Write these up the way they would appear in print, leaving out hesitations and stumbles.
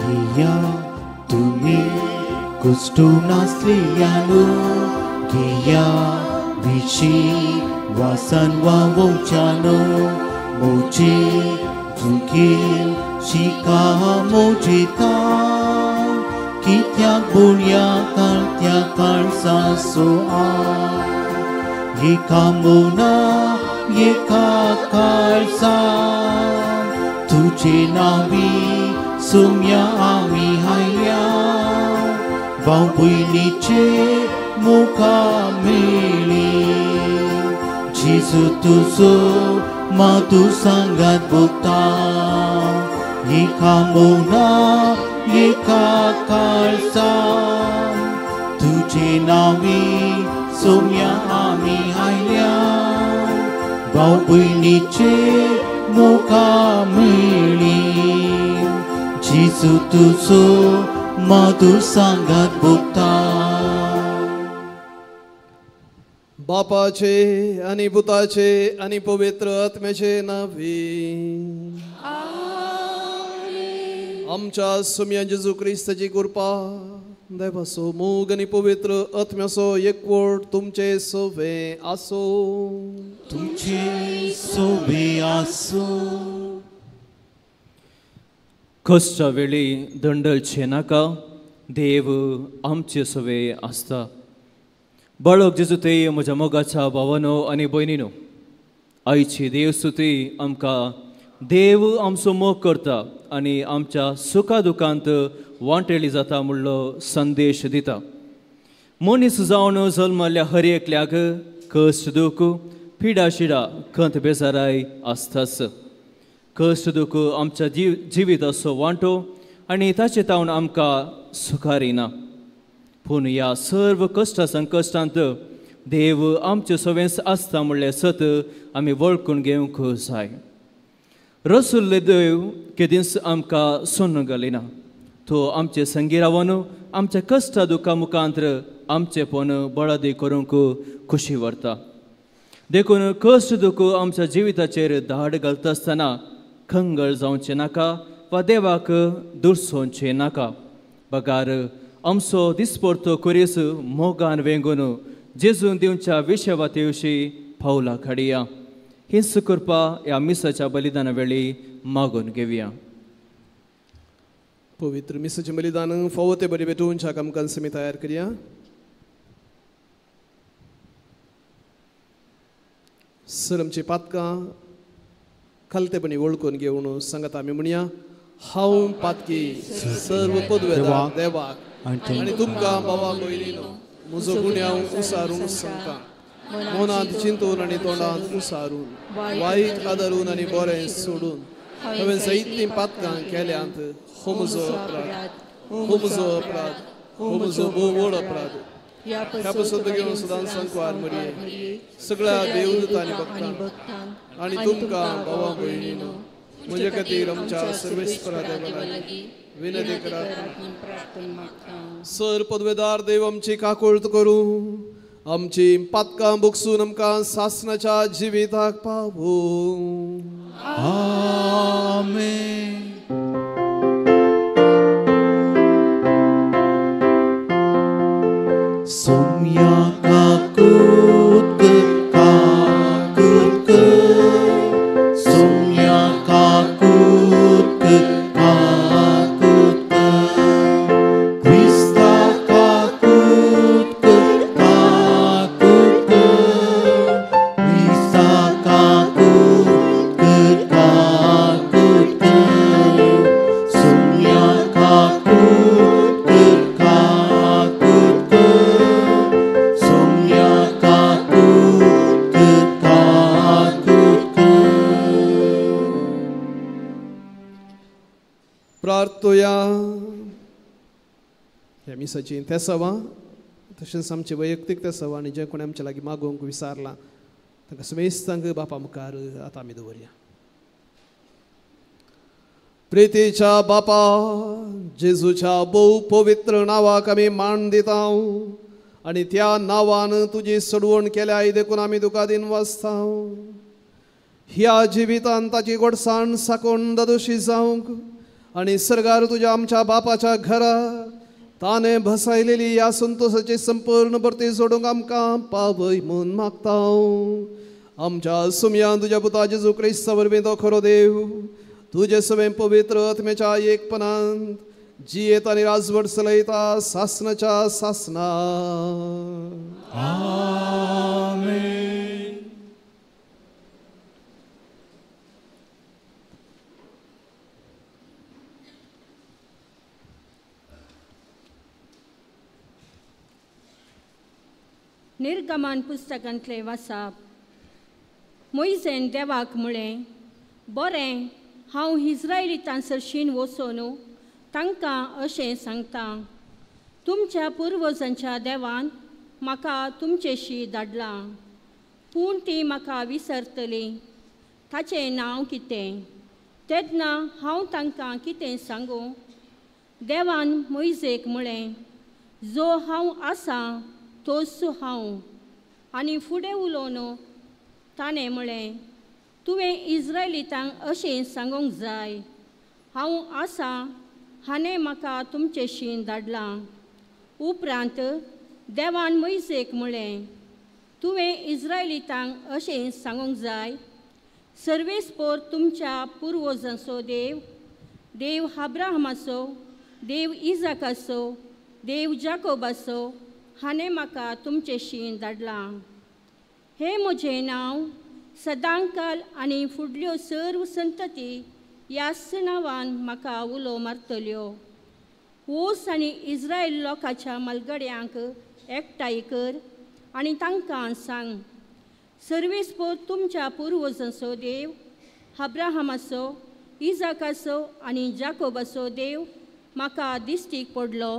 घेया तुमी कुश्टू नासलियानो घेया विशी वासन वावोवच्यानो मोजे झुकेल शिका मोजेता कित्याक बोलया काळत्या काळसा सो आ एका मोना एका काळसा तुझे नावी सुम्या आमी हायल्या भाव भयणीचे मुखा मेळी जेजू तुजो मातू सांगात भोगता एका मोना एका काळसा तुझे नावी सोम्या आमी आयल्या भाव भयणीचे मुखा मेळी जेजू तुजो मातू सांगात भोगता. बापाचे आनी पुताचे आनी पवित्र आत्म्याचे नावी आमच्या सुम्या जेजू क्रिस्ताची कृपा देवाचो मोग आनी पवित्र आत्म्याचो एकवट तुमचे सोवे आसो. तुमचे सोवे आसो. कश्टा वेळी दंडलचे नाका, देव आमचे सोवे आसता. बाळक जेजू ते म्हज्या मोगाच्या भावानो आनी भयणीनो, आयची देवस्तुती आमकां देव आमचो मोग करता आनी आमच्या सुखा दुखांत वांटेली जाता म्हणलो संदेश दिता. मनीस जावन जल्मल्ल्या हर एकल्याक कश्ट दुख पिडा शिडा खंत बेजाराय आसताच. कश्ट दुख आमच्या जिविताचो वांटो आनी ताचे तावन आमकां सुखारी ना. पूण ह्या सर्व कश्टा संकश्टांत देव आमचे सवेंच आसता म्हणलें सत आमी वळखून घेवंक जाय. रसुल्ले देव केदींच आमकां सोडून घालिना. तो आमचे संगी रावन आमच्या कश्टा दुखा मुखांतर आमचेपण बळादी करूंक खुशी व्हरता. देखून कश्ट दुख आमच्या जिविताचेर धाड घालता आसतना खंगळ जावचें नाका वा देवाक दुरसोवचें नाका. बगार आमचो दिसपडतो खुरीस मोगान वेंगून जेजून दिवच्या विशवाते विशीं पावलां काडया. हीच कृपा ह्या मिसाच्या बलिदाना वेळी मागून घेवया. पवित्र मिसाचें बलिदान फावो ते बरी भेटोवच्या कामकान आमी तयार करया. सर आमची पातकां खालतेपणी वळखून घेवन सांगता आमी म्हणया, हांव पातकी सर्व पदवेदार देवाक आनी तुमकां बाबा भयणीनो म्हजो गुन्यांव उसारून सांगता. मनांत चिंतून आनी तोंडांत उसारून वायट आदारून आनी बरें सोडून हांवें जायतीं पातकां केल्यांत. हो म्हजो अपराध, हो म्हजो अपराध, हो म्हजो भोव व्हड अपराध. ह्या पासून घेवन सदां सांकवार मरिये सगळ्या देवदूत आनी भक्तांक आनी तुमकां भावा भयणीनो म्हजे खातीर आमच्या सर्वेस्परा देवा लागीं विनंती करात. सर पदवेदार देव आमची काकुळट करूं, आमची पातकां भोगसून आमकां सासणाच्या जिविताक पावूं. आमेन. सोम्या काकूत काकूत सोम्या काकूत काकूत क्रिस्ता काकूत काकूत क्रिस्ता काकूत काकूत सोम्या काकूत काकूत सोम्या काकूत काकूत. प्रार्थोया. ह्या मिसाची तेसावां तशेंच आमचे वैयक्तीक तेसावां आनी जें कोणें आमच्या लागीं मागोवंक विसारलां तांकां समेस्तांक बापा मुखार आतां आमी दवरया. प्रितीच्या बापा जेजूच्या भोव पवित्र नांवाक आमी मान दिता आनी त्या नांवान तुजी सोडवण केल्या देखून आमी तुका दिनवासता. ह्या जिवितान ताची गोडसाण साकून दादोशी जावंक आनी सर्गार तुज्या आमच्या बापाच्या घरा ताणें भसायलेली ह्या संतोसाची संपूर्ण भरती सोडूंक आमकां पावय म्हूण मागता. आमच्या सुमयान तुज्या पुता जेजू क्रिस्ता वरवीं तो खरो देव तुजे सवें पवित्र आत्म्याच्या एकपणांत जियेत आनी राजवट चलयता सासनाच्या सासना. आमेन. निर्गमन पुस्तकांतलें वाचप. मोयजेन देवाक म्हळें, बरें, हांव इस्रायलितां सरशीन वचून तांकां अशें सांगता, तुमच्या पुर्वजांच्या देवान म्हाका तुमचेशी धाडलां, पूण ती म्हाका विसरतली. ताचें नांव कितें? तेन्ना हांव तांकां कितें सांगूं? देवान मोयजेक म्हळें, जो हांव आसा तोच हांव. आनी फुडें उलोवन ताणें म्हळें, तुवें इस्रायलितांक अशें सांगूंक जाय, हांव आसा हाणें म्हाका तुमचेशी धाडलां. उपरांत देवान मोयजेक म्हळें, तुवें इस्रायलितांक अशें सांगूंक जाय, सर्वेस्पोर तुमच्या पुर्वजांचो देव, देव अब्राहमाचो, देव इजाकाचो, देव जाकोबाचो हाणें म्हाका तुमचेशी धाडलां. हें म्हजें नांव सदांकाल आनी फुडल्यो सर्व संतती ह्याच नांवान म्हाका उलो मारतल्यो. वोस आनी इस्रायल लोकांच्या मालगड्यांक एकठांय कर आनी तांकां सांग, सर्वेस्पोर तुमच्या पुर्वजांचो देव, अब्राहमाचो, इजाकाचो आनी जाकोबाचो देव म्हाका दिश्टीक पडलो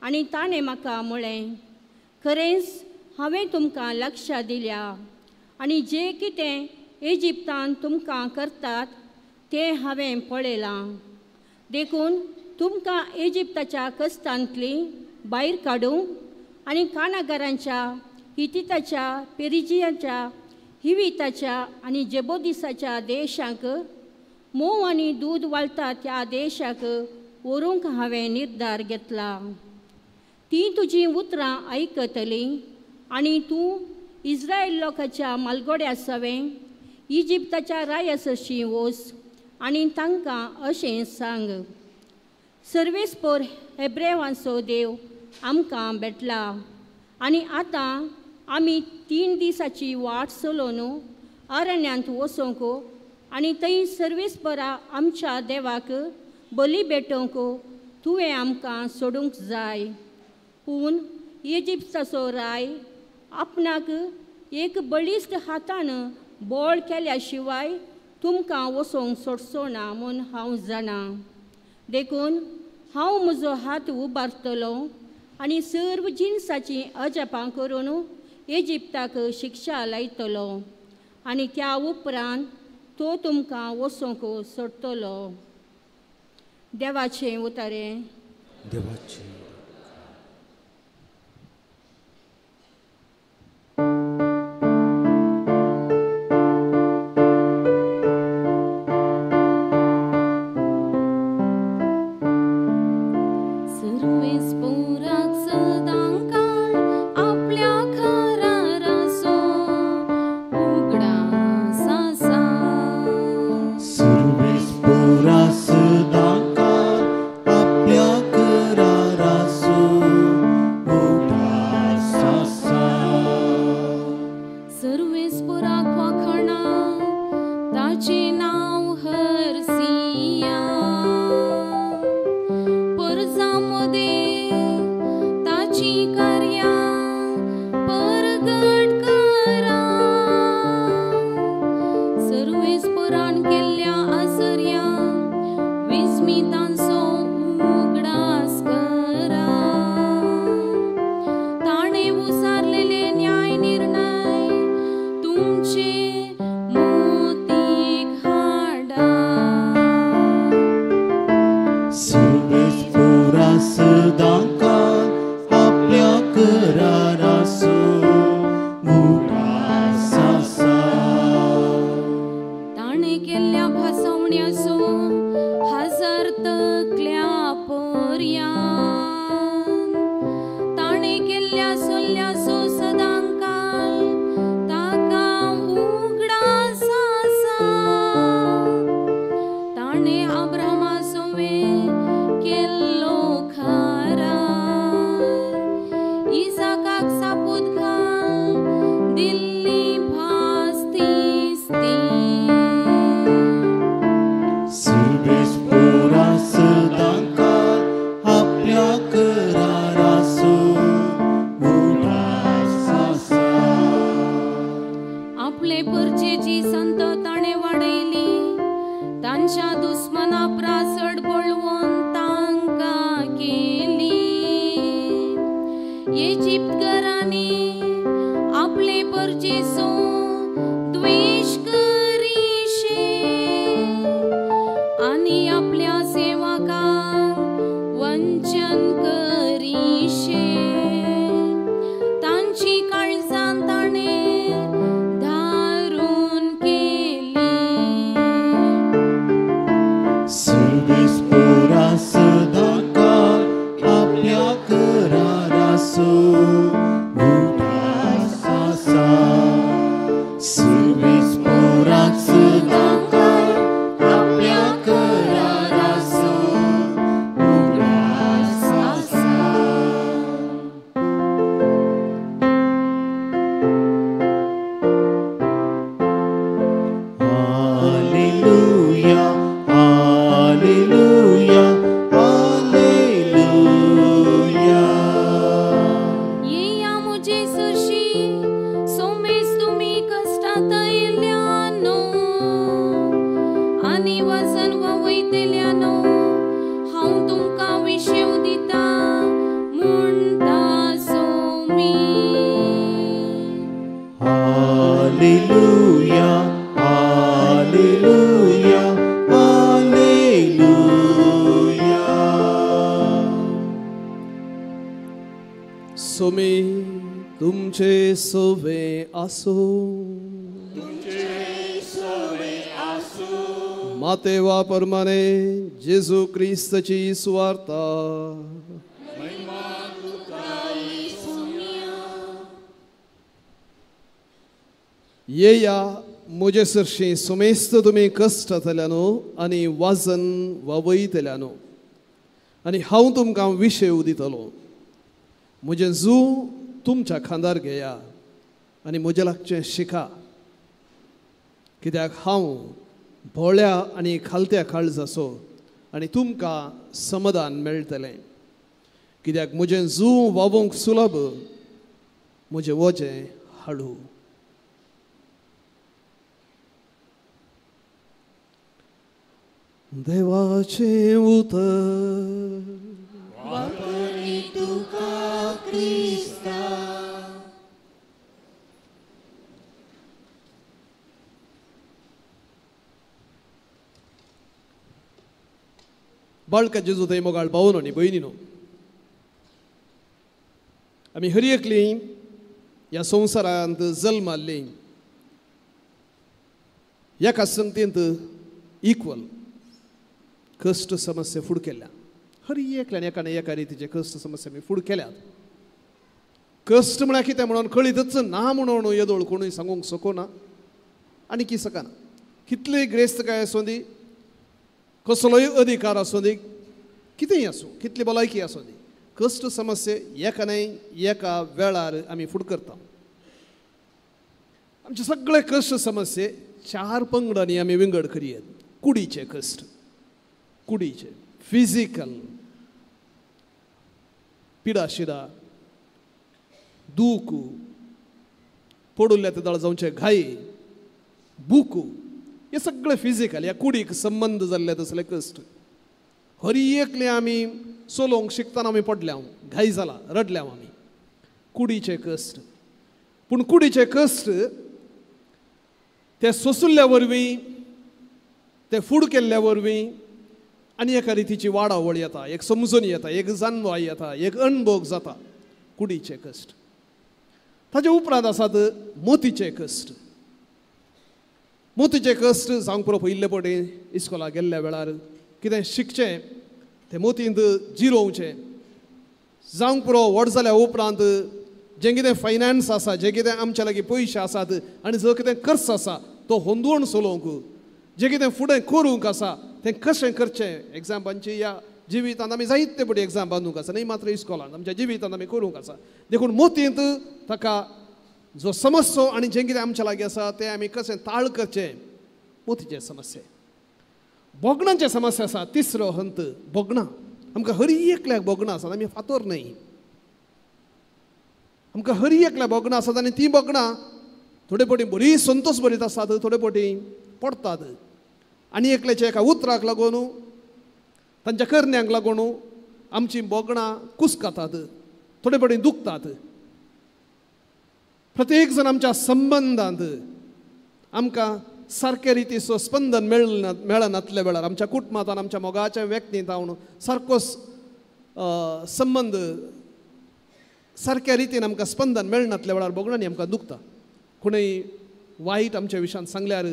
आनी ताणें म्हाका म्हळें, खरेंच हांवें तुमकां लक्षां दिल्या आनी जें कितें इजिप्तान तुमकां करतात तें हांवें पळयलां. देखून तुमकां इजिप्ताच्या कस्तांतलीं भायर काडूंक आनी कानागारांच्या, हितिताच्या, पेरिजियाच्या, हिविताच्या आनी जेबोदिसाच्या देशांक, मोव आनी दूद वाळटा त्या देशाक व्हरूंक हांवें निर्धार घेतला. तीं तुजीं उतरां आयकतलीं आनी तूं इस्रायल लोकांच्या मालगोड्या सवें इजिप्ताच्या राया सरशीं वच आनी तांकां अशें सांग, सर्वेस्पोर हेब्रेवांचो देव आमकां भेटला आनी आतां आमी 3 दिसाची वाट चलोवन अरण्यांत वचोंक आनी थंय सर्वेस्पोरा आमच्या देवाक बली भेटोवंक तुवें आमकां सोडूंक जाय. पूण इजिप्ताचो राय आपणाक एक बळिश्ट हातान बळ केल्या शिवाय तुमकां वचोंक सोडचो ना म्हूण हांव जाणा. देखून हांव म्हजो हात उबारतलो आनी सर्व जिनसाचीं अजापां करून इजिप्ताक शिक्षा लायतलो आनी त्या उपरांत तो तुमकां वचोंक सोडटलो. देवाचें उतारें. देवाचें. ताणें केल्ल्या भासवण्याचो हजार तर पर्यान ताणें केल्ल्या सोल्ल्याचो सदांकाल ताका उगडास आसा ताणें अब्राहमा सोवें केल्लो खारार इसाकाक सापूत घाल दिल्ली भास तीच ती सुरवेस पुरा सदांकाळ आपल्या कराराचो उगडास आसा. आपले परचेची संत ताणें वाडयली तांच्या दुस्मना प्रासड पळोवन तांकां केली इजिप्त घरांनी आपले परचेचो द्वेश करीशे आनी आपल्या सेवकांक वंचन करीशे तांची काळजां ताणें धारून केली सुरवेस पुरा सदांकाळ आपल्या कराराचो उगडास आसा. सुरवेस पुरा सदांकाळ आपल्या कराराचो उगडास आसा. Alleluia, Alleluia, Alleluia. येया मुजे सरशी सोमेस तुमी कश्टांत आयिल्ल्यानो आनी वजन वयतल्यानो हांव तुमकां विशेव दिता म्हणटा Somi. Alleluia, Alleluia, Alleluia. Somi तुमचे सोवे आसो मातेवा परमाने जेजू क्रिस्तची सुवार्ता. येया म्हजे सरशी सुमेस्त तुमी कश्टांतल्यानो आनी वाजन वावयतल्यानो आनी हांव तुमकां विशेव दितलो. म्हजें जू तुमच्या खांदार घेया आनी म्हजें लागचें शिका, कित्याक हांव भोळ्या आनी खालत्या काळजाचो आनी तुमकां समाधान मेळटलें. कित्याक म्हजें जू वावोवंक सुलभ, म्हजें वजें हाडू. देवाचें उतर वापरी तुका क्रिस्ता. बाळका जेजू थंय मोगाळ भावनो आनी भयणीनो, आमी हर एकलीं ह्या संवसारांत जल्माल्लीं एका संगतींत इक्वल कश्ट समस्या फुड केल्या. हर एकल्यान एकाने एका रितीचे कश्ट समस्या आमी फुड केल्यात. कश्ट म्हळ्यार कितें म्हणून कळीतच ना म्हणून येदोळ कोणूय सांगूंक शकना आनी की शकना. कितली ग्रेस्तकाय आसूं दी, कसलोय अधिकार आसूं दी, कितेंय आसूं, कितली भलायकी आसूं दी, कश्ट समस्या एका न्हय एका वेळार आमी फुड करता. आमचे सगळे कश्ट समस्ये चार पंगडांनी आमी विंगड करयेत. कुडीचे कश्ट, कुडीचे फिजिकल पिडाशिडा, दूख, पडुल्ल्या ते जावचे घाई, बुकू, हे सगळे फिजिकल ह्या कुडीक संबंद जाल्ले तसले कश्ट. हर एकले आमी चलोवंक शिकतना आमी पडल्या, घाई जाला, रडल्या आमी, कुडीचे कश्ट. पूण कुडीचे कश्ट ते सोंसुल्ल्या वरवीं, ते फूड केल्ल्या वरवीं आनी एका रितीची वाडावळ येता, एक समजून येता, एक जाणवाय येता, एक अणभोग जाता. कुडीचे कश्ट. ताजे उपरांत आसात मोतीचे कश्ट. मोतीचे कश्ट जावंक पुरो पयिल्ले पटी इस्कोला गेल्ल्या वेळार कितें शिकचें ते मोतींत जिरोवचें जावंक पुरो. व्हड जाल्या उपरांत जें कितें फायनान्स आसा, जें कितें आमच्या लागीं पयशे आसात आनी जो कितें खर्च आसा तो होंदवण चलोवंक, जें कितें फुडें करूंक आसा तें कशें करचें. एग्जाम बांदची ह्या जिवितांत आमी जायते फुडें एग्जाम बांदूंक आसा, न्ही मात्र इस्कॉलांत, आमच्या जिवितांत आमी करूंक आसा. देखून मोतींत ताका जो समस्यो आनी जें कितें आमच्या लागीं आसा तें आमी कशें ताळ करचें, मोतीचे समस्ये. भोगणांचे समस्या आसा. तिसरो हंत भोगणां. आमकां हर एकल्याक भोगणां आसात, आमी फातोर न्हय. आमकां हर एकल्याक भोगणां आसात आनी तीं भोगणां थोडे फावटी बरी संतोश भरीत आसात, थोडे फावटी पडटात. आनी एकल्याच्या एका उतराक लागून, तांच्या करण्यांक लागून आमचीं भोगणां कुसकातात, थोडे फावटी दुखतात. प्रत्येक जण आमच्या संबंदांत आमकां सारके रितीचो स्पंदन मेळनातल्या वेळार आमच्या कुटुंबांत, आमच्या मोगाच्या व्यक्तींत हांव सारको संबंद सारक्या रितीन आमकां स्पंदन मेळनातल्या वेळार भोगणांनी आमकां दुखता. कोणूय वायट आमच्या विशयांत सांगल्यार,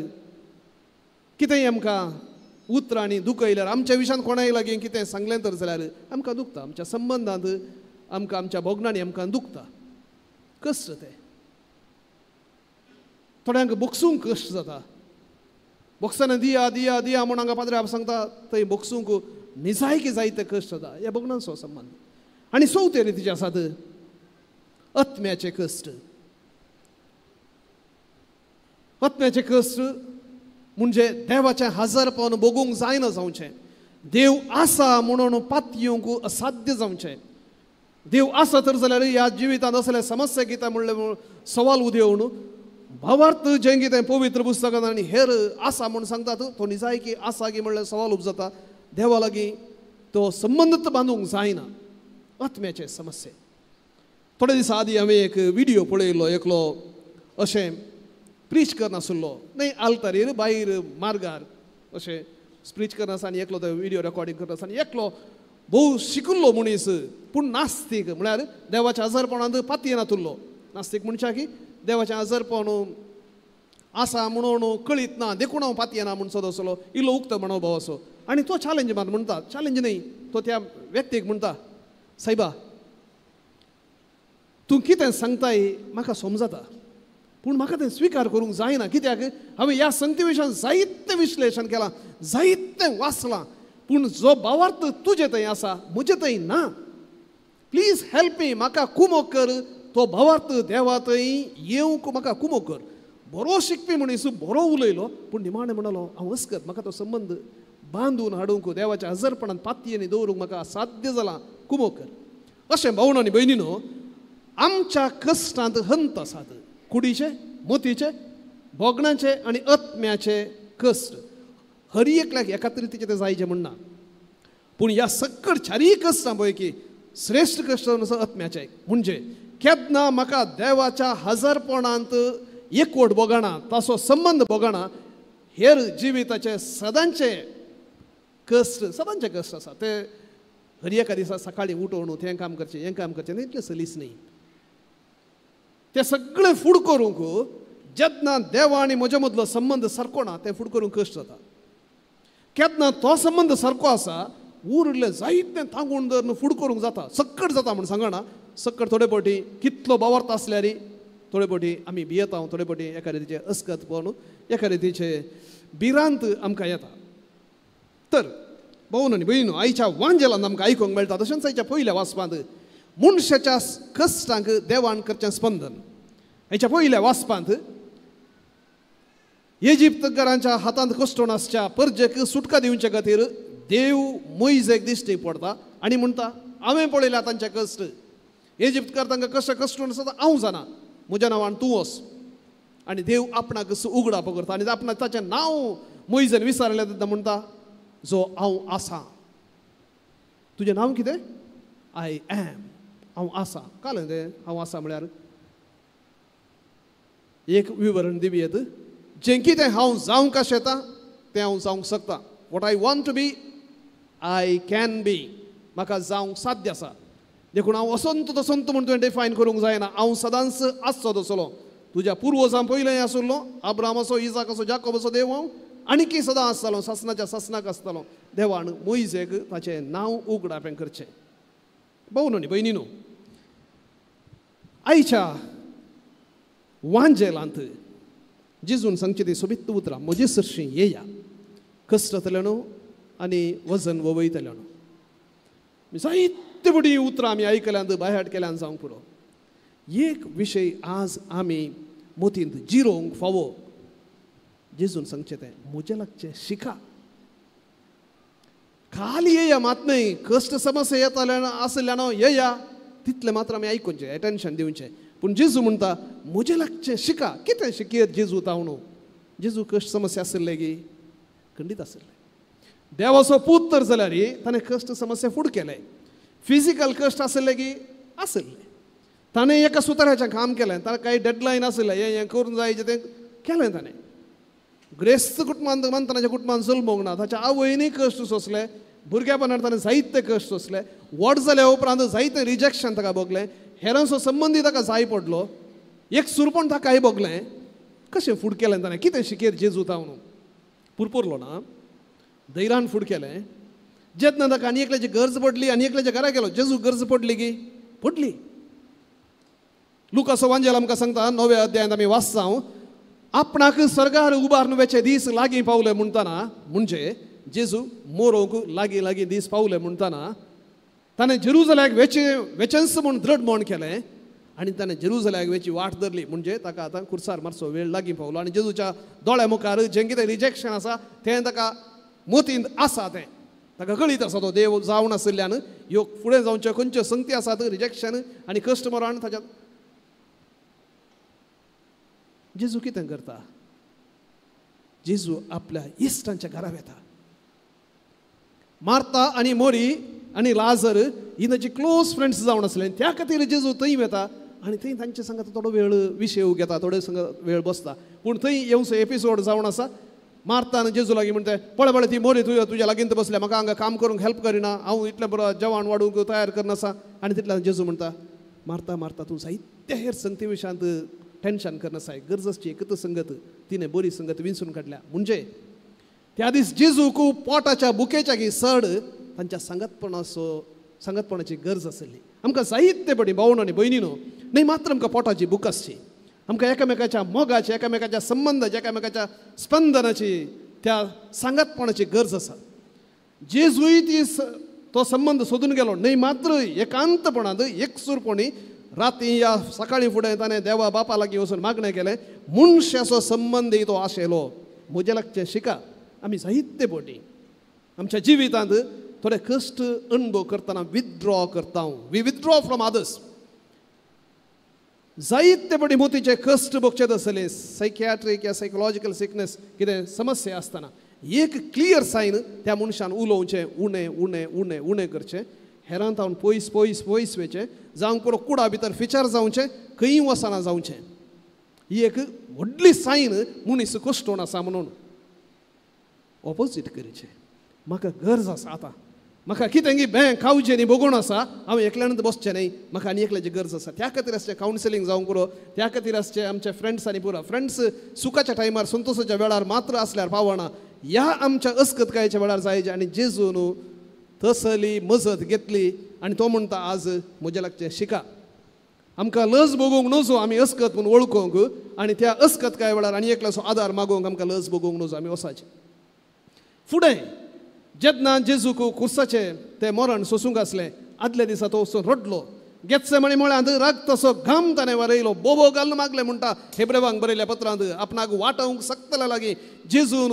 कितेंय आमकां उतरांनी दुखयल्यार, आमच्या विशयांत कोणाय लागीं कितें सांगलें तर जाल्यार आमकां दुखता. आमच्या संबंदांत आमकां आमच्या भोगणांनी आमकां दुखता. कश्ट ते थोड्यांक बोगसूंक कश्ट जाता. बोक्साना दिया दिया दिया म्हूण हांगा पाद्रे सांगता, थंय बोगसूंक निजायकी जायते कश्ट जाता. ह्या भोगणांचो संबंद. आनी चवथे रितीचे आसात आत्म्याचे कश्ट. आत्म्याचे कश्ट म्हणजे देवाचें हजारपण भोगूंक जायना जावचें, देव आसा म्हणून पातयेवंक असाध्य जावचें. देव आसा तर जाल्यार ह्या जिवितांत असले समस्या कितें म्हणलें सवाल उदेवन भावार्थ जें कितें पवित्र पुस्तकांत आनी हेर आसा म्हूण सांगतात तो निजायकी आसा की म्हणल्यार सवाल उपजता. देवा लागीं तो संबंद बांदूंक जायना. आत्म्याचे समस्ये. थोडे दिसा आदीं हांवें एक विडियो पळयलो, एकलो अशें प्रीच करनासलो, न्हय आल्तारीर भायर मार्गार अशें स्प्रीच करनासता आनी एकलो तो विडियो रेकॉर्डिंग करनासता आनी एकलो भोव शिकिल्लो मनीस पूण नास्तीक, म्हळ्यार देवाच्या आजारपणांत पातयेनातुल्लो. नास्तीक म्हणच्या की देवाचें आजारपण आसा म्हणून कळीत ना देखून हांव पातयेना म्हूण सोद आसलो, इल्लो उक्तो म्हणो भाव असो. आनी तो चॅलेंज मार म्हणटा, चॅलेंज न्हय, तो त्या व्यक्तीक म्हणटा, सायबा तूं कितें सांगताय म्हाका समजता पूण म्हाका तें स्विकार करूंक जायना. कित्याक हांवें ह्या संगती विशयान जायतें विश्लेशण केलां, जायतें वाचलां, पूण जो भावार्थ तुजे थंय आसा म्हजे थंय ना. प्लीज हेल्प मी, म्हाका कुमोक कर, तो भावार्थ देवा थंय येवंक म्हाका कुमोक कर. बरो शिकपी मनीस बरो उलयलो पूण निमाणें म्हणलो हांव अस्कत, म्हाका तो संबंद बांदून हाडूंक देवाच्या हजरपणान पातयेनी दवरूंक म्हाका साध्य जालां, कुमोक कर. अशें भावण आनी भयणीनो आमच्या कश्टांत हंत आसात, कुडीचे, मोतीचे, भोगणाचे आनी आत्म्याचे कश्ट. हर एकल्याक एकाच रितीचे ते जायचे म्हण ना, पूण ह्या सक्कड चारीय कश्टां पैकी श्रेश्ठ कश्ट आसा आत्म्याचे. म्हणजे केन्ना म्हाका देवाच्या हजारपणांत एकवट भोगणा, ताचो संबंद भोगणा, हेर जिविताचे सदांचे कश्ट, सदांचे कश्ट आसा ते हर एका दिसा सकाळीं उठोवन तें काम करचें हें काम करचें इतलें सलीस न्ही. तें सगळें फूड करूंक जेन्ना देवा आनी म्हज्या मदलो संबंद सारको ना तें फूड करूंक कश्ट जाता. केन्ना तो संबंद सारको आसा उरिल्लें जायतें तांगून धरून फूड करूंक जाता, सक्कड जाता म्हूण सांगना. सक्कड थोडे फावटी कितलो बावार्थ आसल्यार थोडे फावटी आमी भियेता, थोडे फावटी एका रितीचें अस्कत पळोवन एका रितीचें भिरांत आमकां येता. तर भावन आनी भयणीनो आयच्या वांजेलान आमकां आयकूंक मेळटा तशेंच आयच्या पयल्या वाचपांत मनशाच्या कश्टांक देवान करचें स्पंदन. आयच्या पयल्या वाचपांत इजिप्तकारांच्या हातांत कश्टोवन आसच्या परजेक सुटका दिवचे खातीर देव मोयजेक दिश्टी पडटा आनी म्हणटा हांवें पळयल्या तांचे कश्ट, इजिप्तकार तांकां कशें कश्टोवन आसता हांव जाणा, म्हज्या नांवान तूं वच. आनी देव आपणाक उगडाप करता आनी आपणाक ताचें नांव मोयजेन विचारलें तेन्ना म्हणटा जो हांव आसा. तुजें नांव कितें? I am, हांव आसा. काल तें हांव आसा म्हळ्यार एक विवरण दिवयेत, जें कितें हांव जावंक आशेता तें हांव जावंक शकता. What I want to be I can be, म्हाका जावंक साध्य आसा. देखून हांव असंत तसंत म्हूण तुवें डिफायन करूंक जायना, हांव सदांच आसचो तसलो. तुज्या पुर्वजां पयलें आसलो, आब्रामाचो, इजाकाचो, जाकोबाचो देव हांव, आणखी सदां आसतालो, सासनाच्या सासनाक आसतालो. देवान मोयजेक ताचें नांव उगडापें करचें. भाव न्हय भयणी न्हू, आयच्या वांजेलांत जेजून सांगची ती सोबीत उतरां, म्हजे सरशीं येया कश्टतले न्हू आनी वजन वयतले न्हू. जायते व्हडली उतरां आमी आयकल्यांत, बायहाट केल्यान जावंक पुरो. एक विशय आज आमी मोतींत जिरोवंक फावो. जेजून सांगचें तें म्हजें लागचें शिका. खाली येया मात न्हय, कश्ट समस्या येताले आसल्या न्हू येया तितलें मात्र आमी आयकुचें, एटेन्शन दिवचें. पूण जेजू म्हणटा म्हजें लागचें शिका. कितें शिकयत जेजू ताव न्हू? जेजू कश्ट समस्या आशिल्ले गी? खंडीत आशिल्ले. देवाचो पूत तर जाल्यार ताणें कश्ट समस्या फुड केले. फिजिकल कश्ट आशिल्ले की? आशिल्ले. ताणें एका सुताराचें काम केलें, ताणें कांय डेडलायन आशिल्लें, हें हें करूंक जाय तें केलें ताणें. ग्रेस्त कुटुंबांत मंतनाच्या कुटुंबान जल्मूंक ना, ताच्या आवयनूय कश्ट सोंसले, भुरग्यापणार ताणें जायते कश्ट सोंसले, व्हड जाल्या उपरांत जायते रिजेक्शन ताका भोगलें, हेरांचो संबंदी ताका जाय पडलो, एक सुरपण ताकाय भोगलें. कशें फूड केलें ताणें? कितें शिकयत जेजू तावन? पुरपुरलो ना, धैर्यान फूड केलें. जेन्ना ताका आनी एकल्याची गरज पडली, आनी एकल्याच्या घरा गेलो. जेजू गरज पडली की? पडली. लुकासो वांजेल आमकां सांगता, 9व्या अध्यायांत आमी वाचता, आपणाक सर्गार उबारून वेचे दीस लागीं पावले म्हणटना, म्हणजे जेजू मोरोंक लागीं लागीं दीस पावले म्हणटना ताणें जेरुजल्याक वेचेंच म्हूण दृढ म्हण केलें आनी ताणें जेरुजल्याक वेची वाट धरली. म्हणजे ताका आतां खुर्सार मारचो वेळ लागीं पावलो आनी जेजूच्या दोळ्या मुखार जें कितें रिजेक्शन आसा तें ताका मोतींत आसा, तें ताका कळीत आसा. तो देव जावन आशिल्ल्यान ह्यो फुडें जावच्यो खंयच्यो संगती आसात रिजेक्शन आनी कस्टमरान ताच्या. जेजू कितें करता? जेजू आपल्या इश्टांच्या घरा वेता. मार्ता आनी मोरी आनी लाजर ही ताची क्लोज फ्रेंड्स जावन आसले, त्या खातीर जेजू थंय वेता आनी थंय तांचे संगात थोडो वेळ विशय घेता, थोडे संग वेळ बसता. पूण थंय येवचो एपिसोड जावन आसा. मार्ता आनी जेजू लागीं म्हणटा, पळय पळय ती मोरी तुज्या तुज्या लागीं बसल्या, म्हाका हांगा काम करूंक हेल्प करिना, हांव इतलें बरो जेवण वाडूंक तयार करनासा. आनी तितल्यान जेजू म्हणटा, मार्ता मार्ता तूं जायते हेर संगती विशयांत टेन्शन करनासाय, गरज आसची एकच संगत, तिणें बरी संगत विंचून काडल्या. म्हणजे त्या दीस जेजूक पोटाच्या बुकेच्या की सड तांच्या सांगतपणाचो सांगतपणाची गरज आशिल्ली. आमकां जायते पडी भावण आनी भयणी न्हू, न्हय मात्र आमकां पोटाची बूक आसची, आमकां एकामेकाच्या मोगाची, एकामेकाच्या संबंदाची, एकामेकाच्या स्पंदनाची, त्या सांगतपणाची गरज आसा. जेजूय ती तो संबंद सोदून गेलो, न्हय मात्र एकांतपणांत एकसूरपणी राती या सकाळी फुडें ताणें देवा बापा लागीं वचून मागणें केलें. मनशाचो संबंद तो आशिल्लो. म्हजें लागचें शिका. आमी जायते पटी आमच्या जिवितांत थोडे कश्ट अणभव करतना विथड्रॉ करता, we withdraw from others. जायते पटी मोतीचे कश्ट भोगचे आसले, सायकियाट्रीक या सायकोलॉजिकल सिकनेस कितें समस्या आसतना एक क्लियर सायन त्या मनशान उलोवचें, उणें उणें उणें उणें करचें, हेरांत हांव पयस पयस पयस वयचें, जावंक पुरो कुडा भितर फिचर जावचें, खंय वचना जावचें. ही एक व्हडली सायन मनीस कश्टोण आसा म्हणून. ऑपोजीट करचें, म्हाका गरज आसा आतां, म्हाका कितें की बँक खावचें न्ही भोगोण आसा, हांव एकल्यानूच बसचें न्ही, म्हाका आनी एकल्याची गरज आसा. त्या खातीर आसचें कावन्सिलींग जावंक पुरो, त्या खातीर आसचें आमचे फ्रेंड्स आनी पुरो फ्रेंड्स सुखाच्या टायमार संतोशाच्या वेळार मात्र आसल्यार पावना, ह्या आमच्या अस्कतकायेच्या वेळार जायचें. आनी जेजू न्हू तसली मजत घेतली आनी तो म्हणटा आज म्हज्या लागचें शिका. आमकां लज भोगूंक नजो आमी अस्कत म्हूण वळखूंक, आनी त्या अस्कतकाय वेळार आनी एकल्याचो आदार मागूंक आमकां लज भोगूंक नजो, आमी वसाचें. फुडें जेन्ना जेजूक खुर्साचें तें मरण सोसूंक आसलें, आदल्या दिसा तो वचून रडलो. गेत्सेमणी म्हळ्यांत रगताचो घाम ताणें वारयलो, बोबो घालून मागलें म्हणटा हेब्रेवांक बरयल्या पत्रांत, आपणाक वाटावंक शकतल्या लागीं जेजून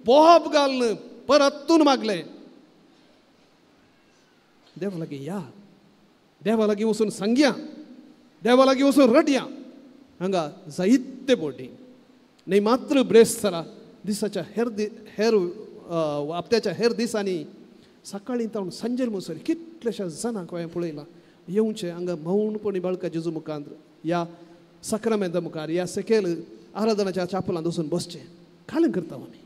बोब घालून परतून मागलें. देवा लागीं या, देवा लागीं वचून सांगया, देवा लागीं वचून रडया. हांगा जायते पटी न्हय मात्र ब्रेस्तारा दिसाच्या हेर हेर हप्त्याच्या हेर दिसांनी सकाळीं तावन सांजेर म्हणसर कितल्याश्या जाणांक हांवें पळयलां येवचें हांगा मौनपणी बाळका जेजू मुखार, ह्या साक्रामेंता मुखार, ह्या सेकेल आराधनाच्या चापलांत वचून बसचें. कालें करता आमी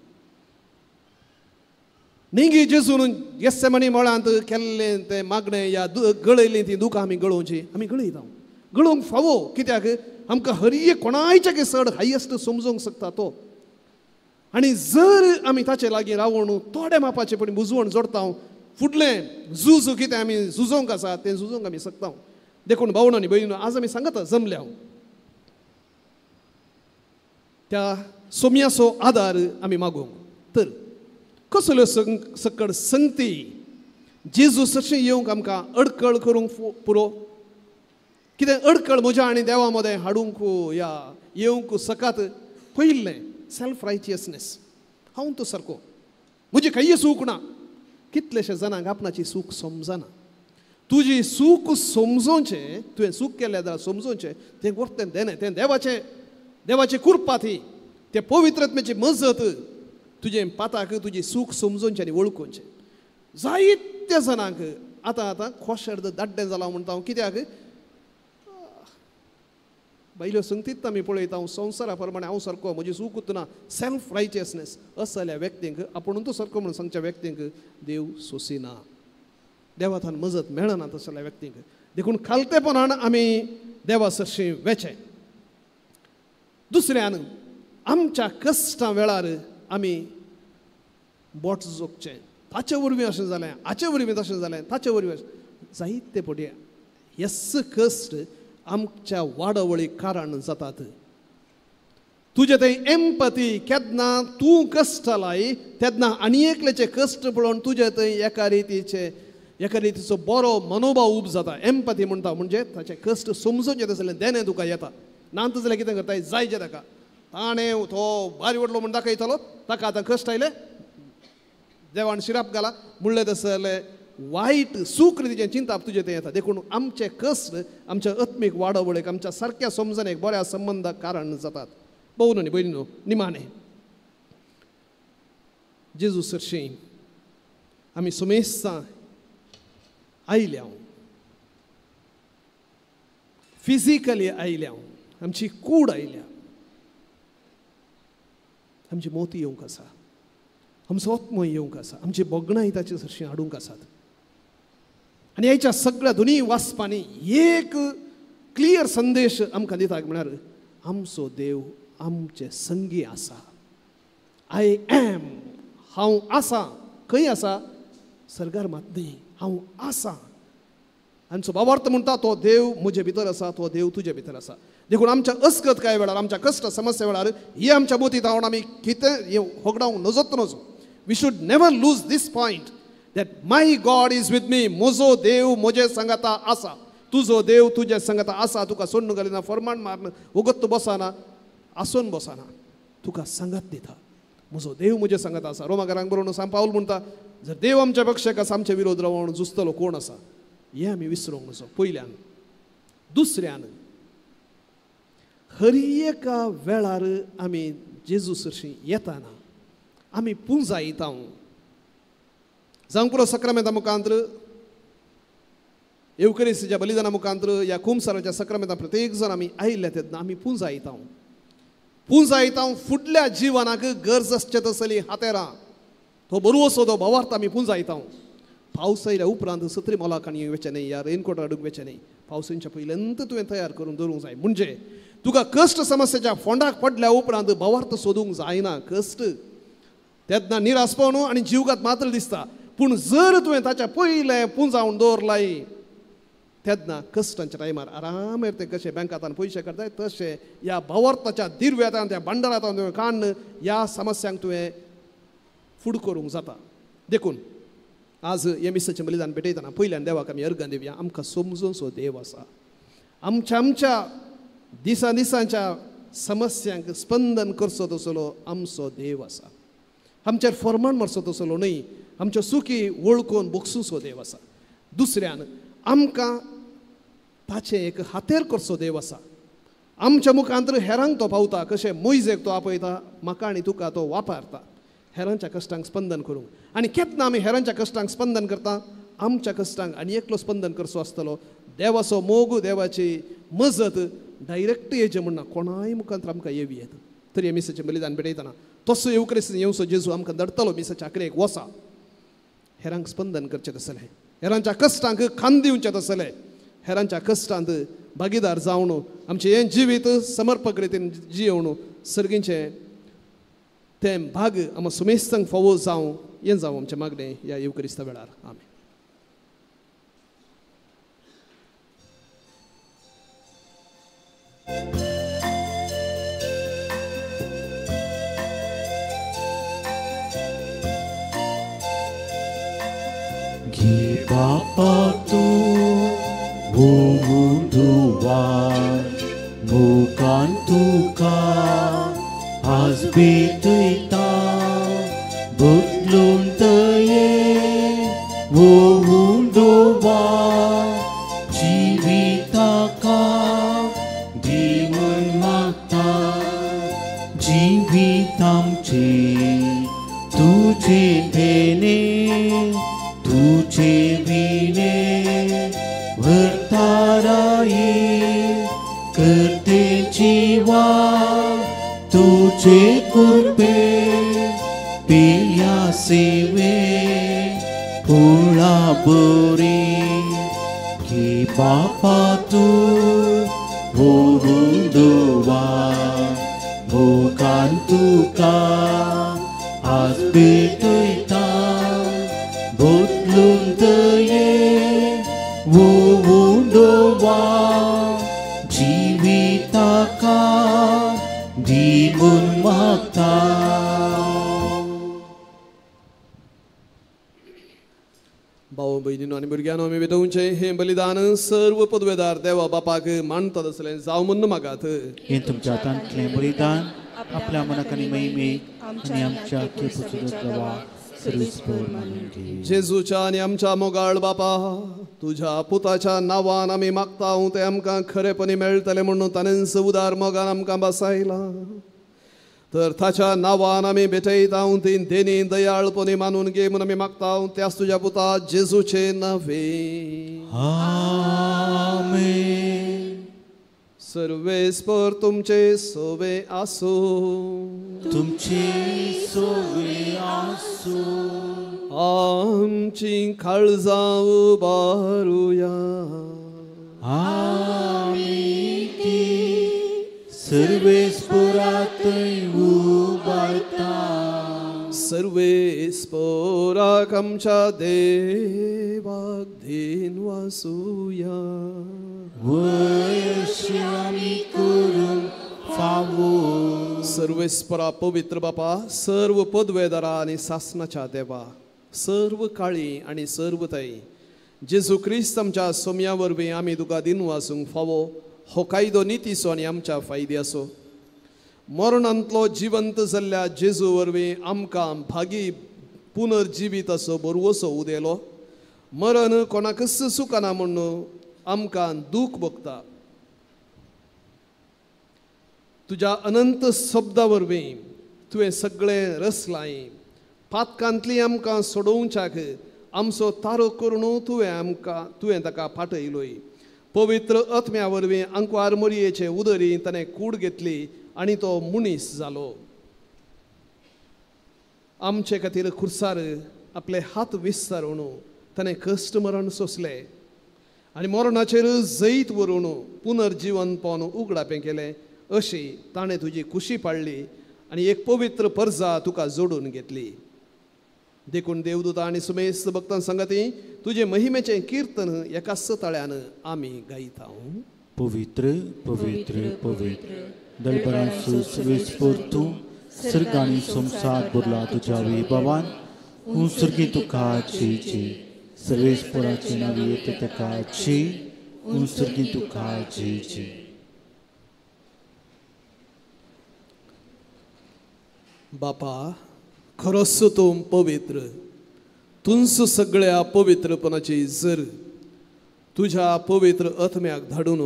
निगी जेजून गेस्सेमणी मळांत केल्लें तें मागणें या गळयलीं तीं दुकां आमी गळोवचीं, आमी गळयता, गळोवंक फावो. कित्याक आमकां हर एक कोणायच्या चड हायेस्ट समजूंक शकता तो. आनी जर आमी ताचे लागीं रावून थोडे मापाचे पण बुजवण जोडता, फुडलें झूज कितें आमी झुजोवंक आसा तें झुजोवंक आमी शकता. देखून भावण आनी भयणीनो, आज आमी सांगता जमल्या त्या सोम्याचो आदार आमी मागूंक. तर कसल्यो सकड संगती जेजू सरशी येवंक आमकां अडकळ करूंक पुरो, कितें अडकळ म्हज्या आनी देवा मदें हाडूंक या येवंक सकात. पयलें सेल्फ रायचियसनेस, हांव तो सारको, म्हजी कांय सूख ना. कितलेशे जाणांक आपणाची सूख समजना. तुजी सूख समजोवचें, तुवें सूख केलें जाल्यार समजोवचें, तें वर्तें देणें, तें देवाचें, देवाची कृपा, ती ते पवित्रत्मेची मजत तुजें पाताक तुजी सूख समजोवचें आनी वळखुचें. जायत्या जाणांक आतां आतां खोशेर दाड्डें जालां म्हणटा हांव, कित्याक बायल्यो संगतीत आमी पळयता, हांव संवसारा प्रमाणे हांव सारको, म्हजी सूख ना. सेल्फ रायचियसनेस असल्या व्यक्तींक, आपूण तूं सारको म्हणून सांगच्या व्यक्तींक देव सोसिना, देवाथान मजत मेळना तसल्या व्यक्तींक. देखून खालतेपणान आमी देवा सरशीं वेचें. दुसऱ्यान आमच्या कश्टां वेळार आमी बोट जोखचें, ताचे वरवीं अशें जालें, हाचे वरवीं तशें जालें, ताचे वरवीं अशें जायते पटी येस कश्ट आमच्या वाडावळी कारण जातात. तुजे थंय एम्पती केन्ना तूं कश्ट लाय तेन्ना आनी एकल्याचे कश्ट पळोवन तुजे थंय एका रितीचे एका रितीचो बरो मनोभाव उब जाता. एम्पती म्हणटा म्हणजे ताचे कश्ट समजून येता जाल्यार देणें तुका येता. ना जाल्यार कितें करता, जायचें ताका, ताणें तो बारी व्हडलो म्हूण दाखयतलो, ताका आतां कश्ट आयले देवान शिराप घाला म्हणलें तसलें वायट सूख रितीचें चिंताप तुजें तें येता. देखून आमचे कश्ट आमच्या आत्मीक वाडावळीक, आमच्या सारक्या समजणेक, बऱ्या संबंदाक कारण जातात. भोव न्ही भयणीनो, निमाणें जेजू सरशीं आमी सुमेस्तां आयल्या, फिजिकली आयल्या, आमची कूड आयल्या, आमची मोती येवंक आसा, आमचो आत्मो येवंक आसा, आमची भोगणां ताचे सरशीं हाडूंक आसात. आनी ह्याच्या सगळ्या दोनूय वाचपांनी एक क्लियर संदेश आमकां दिता, म्हळ्यार आमचो देव आमचे संगी आसा. I am, हांव आसा. खंय आसा? सर्गार मात न्ही, हांव आसा. आमचो बाबार्थ म्हणटा तो देव म्हजे भितर आसा, तो देव तुजे भितर आसा. देखून आमच्या अस्कत कांय वेळार, आमच्या कश्ट समस्या वेळार ही आमच्या मोतीत हाडून आमी कितें होगडावंक नजत नजो. We should never lose this point that my God is with me. म्हजो देव म्हजे सांगाता आसा, तुजो देव तुजे सांगाता आसा. तुका सोडून घालिना, फरमाण मारन वगत बसना, आसून बसना, तुका सांगात दिता. म्हजो देव म्हजे सांगाता आसा. रोमाकारांक बरोवन सांग पावल म्हणटा, जर देव आमच्या पक्षाक आसा, आमचे विरोध रावून झुजतलो कोण आसा, हें आमी विसरूंक नजो. पयल्यान. दुसऱ्यान, हर एका वेळार आमी जेजू सरशीं येताना आमी पुंजायता. जावंक पुरो सक्रामेंता मुखांत्र, येवकरिस्तीच्या बलिदाना मुखांत्र, ह्या कुमसाराच्या सक्रामेंता प्रत्येक जाण आमी आयिल्ले तेन्ना आमी पुंजायता. पुंजायता फुडल्या जिवनाक गरज आसचे तसली हातेरां, तो बरो असो तो भावार्थ आमी पुंजायता. पावस आयल्या उपरांत सत्री मोलाक आनी वेचें न्ही, ह्या रेनकोट हाडूंक वेचें न्ही. पावसाच्या पयल्यांत तुवें तयार करून दवरूंक जाय. म्हणजे तुका कश्ट समस्याच्या फोंडाक पडल्या उपरांत भावार्थ सोदूंक जायना. कश्ट तेन्ना निराश पावून आनी जिवगात मात्र दिसता. पूण जर तुवें ताच्या पयलें पुंजावन दवरलाय तेन्ना कश्टांच्या टायमार आरामेर ते कशें बँकांत पयशे काडटाय तशें ह्या भावार्थाच्या दिर्व्यातान, त्या भांडारांत तुवें काडून ह्या समस्यांक तुवें फुड करूंक जाता. देखून आज हे मिसाचें बलिदान भेटयतना पयल्यान देवाक आमी अर्गां दिवया. आमकां समजूनसो देव आसा, आमच्या आमच्या दिसा दिसांच्या समस्यांक स्पंदन करचो तसलो आमचो देव आसा. आमचेर फॉर्मान मारचो तसलो न्हय, आमच्यो सुखी वळखून बोगसूचो देव आसा. दुसऱ्यान आमकां ताचें एक हातेर करचो देव आसा. आमच्या मुखांतर हेरांक तो पावता, कशें मोयजेक तो आपयता, म्हाका आनी तुका तो वापरता हेरांच्या कश्टांक स्पंदन करूंक. आनी केन्ना आमी हेरांच्या कश्टांक स्पंदन करता, आमच्या कश्टांक आनी एकलो स्पंदन करचो आसतलो. देवाचो मोग, देवाची मजत डायरेक्ट येचें म्हणना, कोणाय मुखांतर आमकां येवी येता. तरी मिसाचें बलिदान भेटयतना तसो येवक्रिस्त येवचो जेजू आमकां धाडटलो मिसाच्या आखरेक वसा. हेरांक स्पंदन करचें तसलें, हेरांच्या कश्टांक खांद दिवचें तसलें, हेरांच्या कश्टांत भागीदार जावन आमचें हें जिवीत समर्पक रितीन जियोवन सर्गीचें तें भाग आमकां सुमेस्तांक फावो जावं हें जावं आमचें मागणें ह्या येवक्रिस्ता वेळार. आमेन. घे बापा तूं भोंवुंदुवार मुखान तुका आज भेटयता बदलून तये भोंवुंदुवार जिविताका दिवन मागता जिवीत आमचें तुजें देणें तुझे विने व्हरताराये करते जीवा तुझे कृपे पिल्या सेवे पुळा बोरी की बापा तूं भोंवुंदुवा मोगान तुका आज भेटयता बदलून दये भोंवुंदुवा जिविताका दिवन मागता. भाव भयणीनो आनी भुरग्यांनो आमी भेटोवचें हें बलिदान सर्व पदवेदार देवा बापाक मानतात आसलें जावं म्हूण मागात. हें तुमच्या हातांतलें बलिदान आपल्या मनाक आनी महिमेक आनी आमच्या जेजूच्या आनी आमच्या मोगाळ बापा तुज्या पुताच्या नांवान आमी मागता तें आमकां खरेपणी मेळटलें म्हणून ताणेंच उदार मोगान आमकां बसायला. तर ताच्या नांवान आमी भेटयता ती देणी दयाळपणी मानून घे म्हणून आमी मागता त्याच तुज्या पुता जेजूचे नावे. आमेन. सर्वेस्पर तुमचे सोवे आसूं. तुमचे सोवे आसूं. आमची काळजां उबारुया. आमी ती सर्वेस्परातय उबारता. सर्वेस्पराक आमच्या देवाक धीन वासूया. वयशी आमी करूंक फावो. सर्वेस्परा पवित्र बापा सर्व पदवेदारा आनी सासनाच्या देवा सर्व काळी आनी सर्व ताई जेजू क्रिस्त आमच्या सोम्या वरवीं आमी तुका दिन वासूंक फावो हो कायदो नितीचो आनी आमच्या फायद्याचो. मरणांतलो जिवंत जाल्ल्या जेजू वरवीं आमकां भागी पुनर्जिवीत असो बरवसो उदेलो. मरण कोणाकच सुकना म्हणून आमकां दूख भोगता. तुज्या अनंत शब्दा वरवीं तुवें सगळें रसलाय. पातकांतली आमकां सोडोवच्याक आमचो तारो करून तुवें ताका पाटयलोय. पवित्र आत्म्या वरवीं आंकवार मोरयेचे उदरी ताणें कूड घेतली आनी तो मनीस जालो. आमचे खातीर खुर्सार आपले हात विस्तारून ताणें कश्ट मरण सोंसलें आनी मरणाचेर जैत व्हरून पुनर्जिवन पावन उगडापें केलें. अशी ताणें तुजी खुशी पाडली आनी एक पवित्र परजा तुका जोडून घेतली. देखून देवदूता आनी सुमेस्त भक्तां सांगाती तुजे महिमेचें किर्तन एकाच ताळ्यान आमी गायता. पवित्र पवित्र पवित्र दलबरांचो सर्वेस्पर तूं सर्ग आनी संवसार भरला तुज्या वैभवान. उंसर्गी तुका जी जी सर्वेस्पराचे नांव येता ताका जी उंसर्गी तुका जी जी. बापा खरोच तूं पवित्र तुंच सगळ्या पवित्रपणाची जर तुज्या पवित्र आत्म्याक धाडून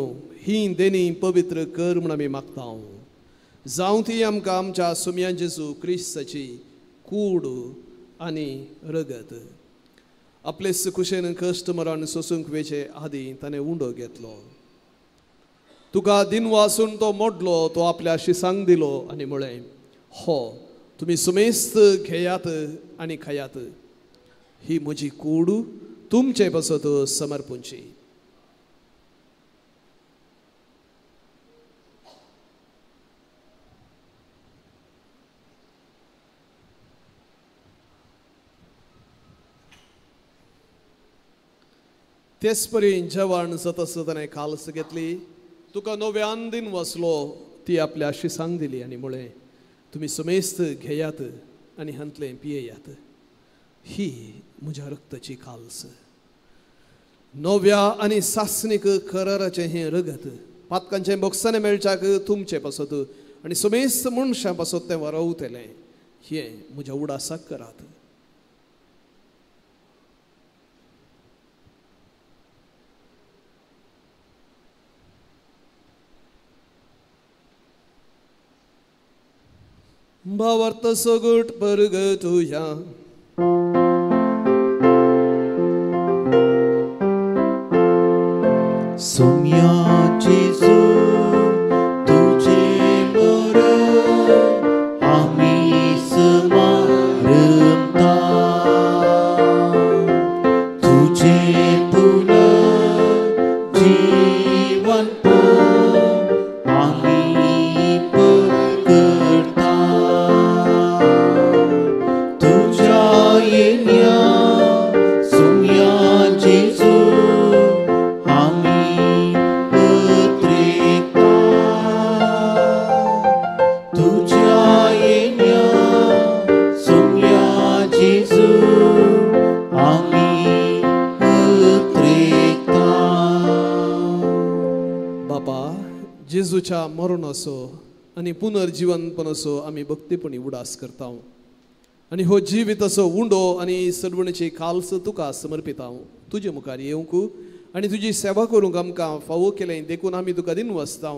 ही देणी पवित्र कर म्हूण आमी मागता. जावं ती आमकां आमच्या सुम्या जेजू क्रिस्ताची कूड आनी रगत. आपले कुशेन कश्ट मरण सोसूंक वेचे आदीं ताणें उंडो घेतलो. तुका दिनवासून तो मोडलो तो आपल्या शिसांक दिलो आनी म्हळें हो तुमी सुमेस्त घेयात आनी खायात. ही म्हजी कूड तुमचे पासत समर्पूंची. तेच परी जेवण जाता ताणें कालस घेतली, तुका नव्यान दिन वसलो, ती आपल्या शिसांक दिली आनी म्हळें, तुमी समेस्त घेयात आनी हांतलें पियेयात, ही म्हज्या रक्ताची कालस, नव्या आनी सासणीक कराराचें हें रगत, पातकांचें बोगसाणें मेळच्याक तुमचे पासत आनी समेस्त मनशां पासत तें वरवतलें, हें म्हज्या उडासाक करात. भावार्थ सगट परगटुया. सोम्या जेजू तुझे मरण आमी स्मारता, तुझे पुनर्जीवन आमी करता, तुझ्या येण्या सोम्या जेजू आमी पत्रेता, तुझ्या येण्या सोम्या जेजू आमी पत्रेता. बापा, जेजूच्या मरणाचो आनी पुनर्जीवनपणाचो आमी भक्तीपणी उडास करता आनी हो जिविताचो उंडो आनी सरवणीची काल्स तुका समर्पिता. तुजे मुखार येवंक आनी तुजी सेवा करूंक आमकां फावो केलें देखून आमी तुका दिनवासता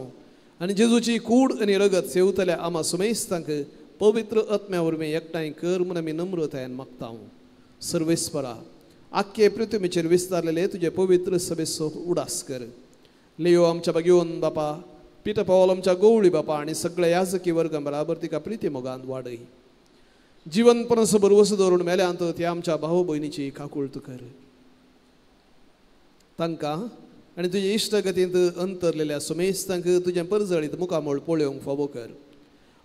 आनी जेजूची कूड आनी रगत सेवतल्या आमा सुमेस्तांक पवित्र आत्म्या वरवीं एकठांय कर म्हूण आमी नम्रतायेन मागता. सर्वेस्परा, आख्खे पृथ्वीचेर विस्तारलेले तुजे पवित्र सभेचो उडास कर. लियो आमच्या बागेवन बापा, पिटर पावल आमच्या गोवळी बापा आनी सगळ्या याजकी वर्गां बराबर तिका प्रिती मोगान वाडय. जिवनपणाचो भरवसो दवरून मेल्यांत त्या आमच्या भाव भयणीची काकुळट कर. तांकां आनी तुजे इश्टगतींत अंतरलेल्या सुमेस्तांक तुजें परजळीत मुखामळ पळोवंक फावो कर.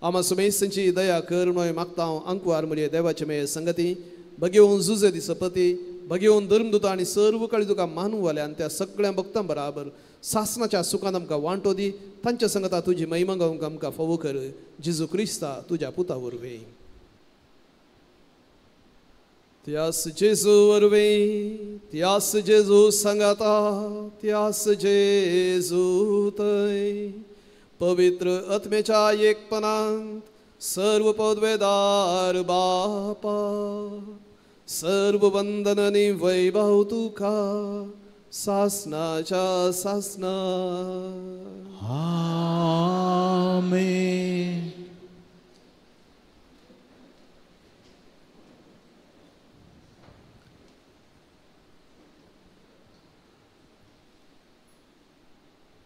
आमा सुमेस्तांची दया कर न्हय मागता. आंकवार म्हजे देवाचे मेळ संगती भगेवन जुजे दिसपती भगेवन धर्मदूता आनी सर्व काळी तुका मानूवाले आनी त्या सगळ्या भक्तां बराबर सासनाच्या सुखान आमकां वांटो दी. तांच्या संगता तुजी महिमा गावंक आमकां फावो कर. जेजू क्रिस्ता तुज्या पुता वरवीं. त्यास जेजू वरवीं, त्यास जेजू सांगाता, त्यास जेजू थंय पवित्र आत्म्याच्या एकपणांत सर्व पदवेदार बापा, सर्व वंदन आनी वैभव तुका सासनाच्या सासना. आमेन.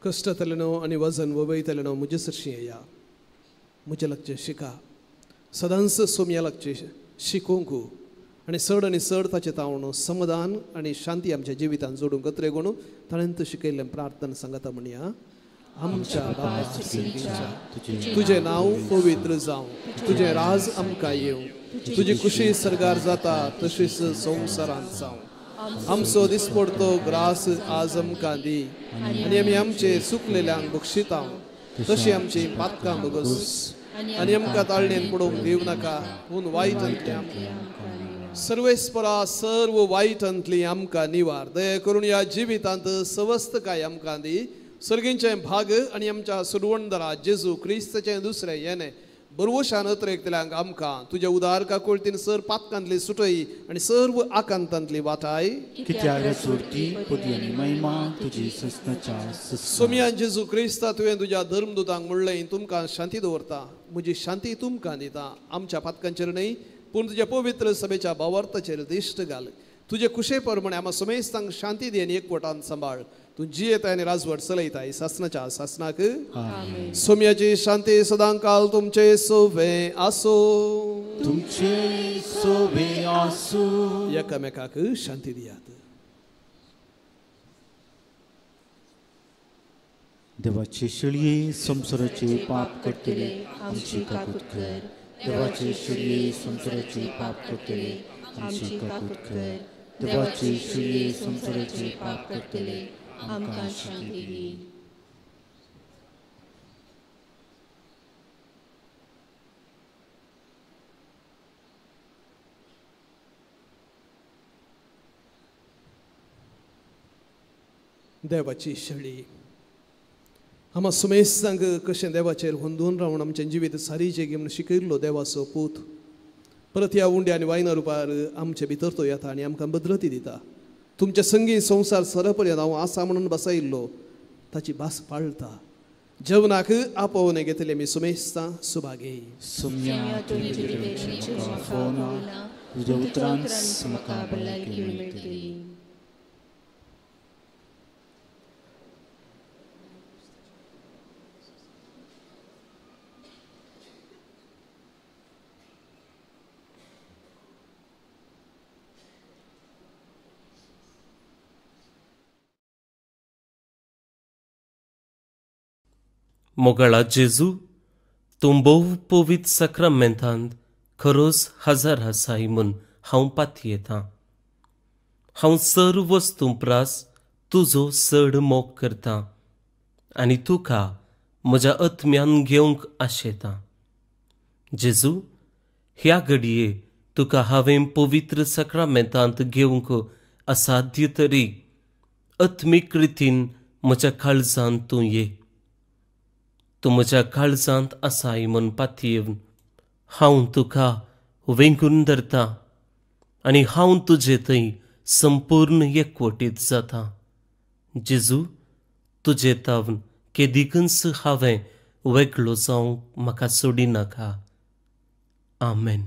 कश्टांतल्यानो आनी वजन वयतल्यानो म्हजे सरशीं येया, म्हजें लागचें शिका, सदांच सोम्या लागचें शिकोवंक आनी चड आनी चड ताचें तावण समाधान आनी शांती आमच्या जिवितान जोडूंक अत्रे गुणू ताणें शिकयल्लें प्रार्थना सांगता म्हणया. आमच्या बापा तुजें नांव पवित्र जावं, तुजें राज आमकां येवं, तुजी खुशी सर्गार जाता तशीच संवसारांत जावं. आमचो दिसपडतो ग्रास आज आमकां दी आनी आमी आमचे चुकलेल्यांक बक्षिता तशी आमची पातकां बगस आनी आमकां ताळणेन पडोवंक दिवं नाका, पूण वायटांतली आमकां सर्वेस्परा सर्व वायटांतली आमकां निवार. दया करून ह्या जिवितांत सवस्तकाय आमकां दी. सर्गींचें भाग आनी आमच्या सुरवणदारा जेजू क्रिस्ताचें दुसरें येणें बरवशान अत्रेकतल्यांक आमकां तुज्या उदार काकुळतीन सर पातकांतली सुटय आनी सर्व आकांतांतली वाटाय. सोम्या जेजू क्रिस्ता, तुवें तुज्या धर्मदूतांक म्हणलें, तुमकां शांती दवरता, म्हजी शांती तुमकां दिता. आमच्या पातकांचेर न्हय पूण तुज्या पवित्र सभेच्या भावार्थाचेर दिश्ट घाल. तुजे कुशे प्रमाणे आमा समेस्तांक शांती दी आनी एकवटान सांबाळ. तूं जियेताय आनी राजवट चलयताय सासनाच्या सासनाक. सोम्याची शांती सदांकाल तुमचे सोवे आसो, तुमचे सोवे आसो. एकामेकाक शांती दियात. देवाचे शेळये संवसाराचे पाप करतले आमची काकूत कर. देवाचे शेळये संवसाराचे पाप करतले आमची काकूत कर. देवाची सुये संवसाराचे पाप करतले आमकां शांती दी. देवाची शेळी आमा सुमेस्तांक कशें देवाचेर हुंदून रावन आमचें जिवीत सारीचें घेवन शिकयल्लो देवाचो पूत परत ह्या उंड्या आनी वायना रुपार आमचे भितर तो येता आनी आमकां भद्रती दिता. तुमचे संगी संवसार सरपर्यंत हांव आसा म्हणून बसयल्लो ताची भास पाळटा. जेवणाक आपोवणें घेतलें मी सुमेस्तां सुभागे. तुज्या उतरान म्हाका भलायकी मेळटली. मोगाळा जेजू, तूं भोव पवित्र साक्रामेंतांत खरोच हजर आसाय म्हूण हांव पातयेतां. हांव सर्व वस्तूं प्रास तुजो चड मोग करतां आनी तुका म्हज्या आत्म्यान घेवंक आशेतां. जेजू, ह्या घडये तुका हांवें पवित्र साक्रामेंतांत घेवंक असाध्य तरी आत्मीक रितीन म्हज्या काळजांत तूं ये. तूं म्हज्या काळजांत आसाय म्हूण पातयेवन हांव तुका वेंगून धरतां आनी हांव तुजे थंय संपूर्ण एकवटीत जाता. जेजू, तुजे तावन केदिकूच हांवें वेगळो जावंक म्हाका सोडिनाका. आमेन.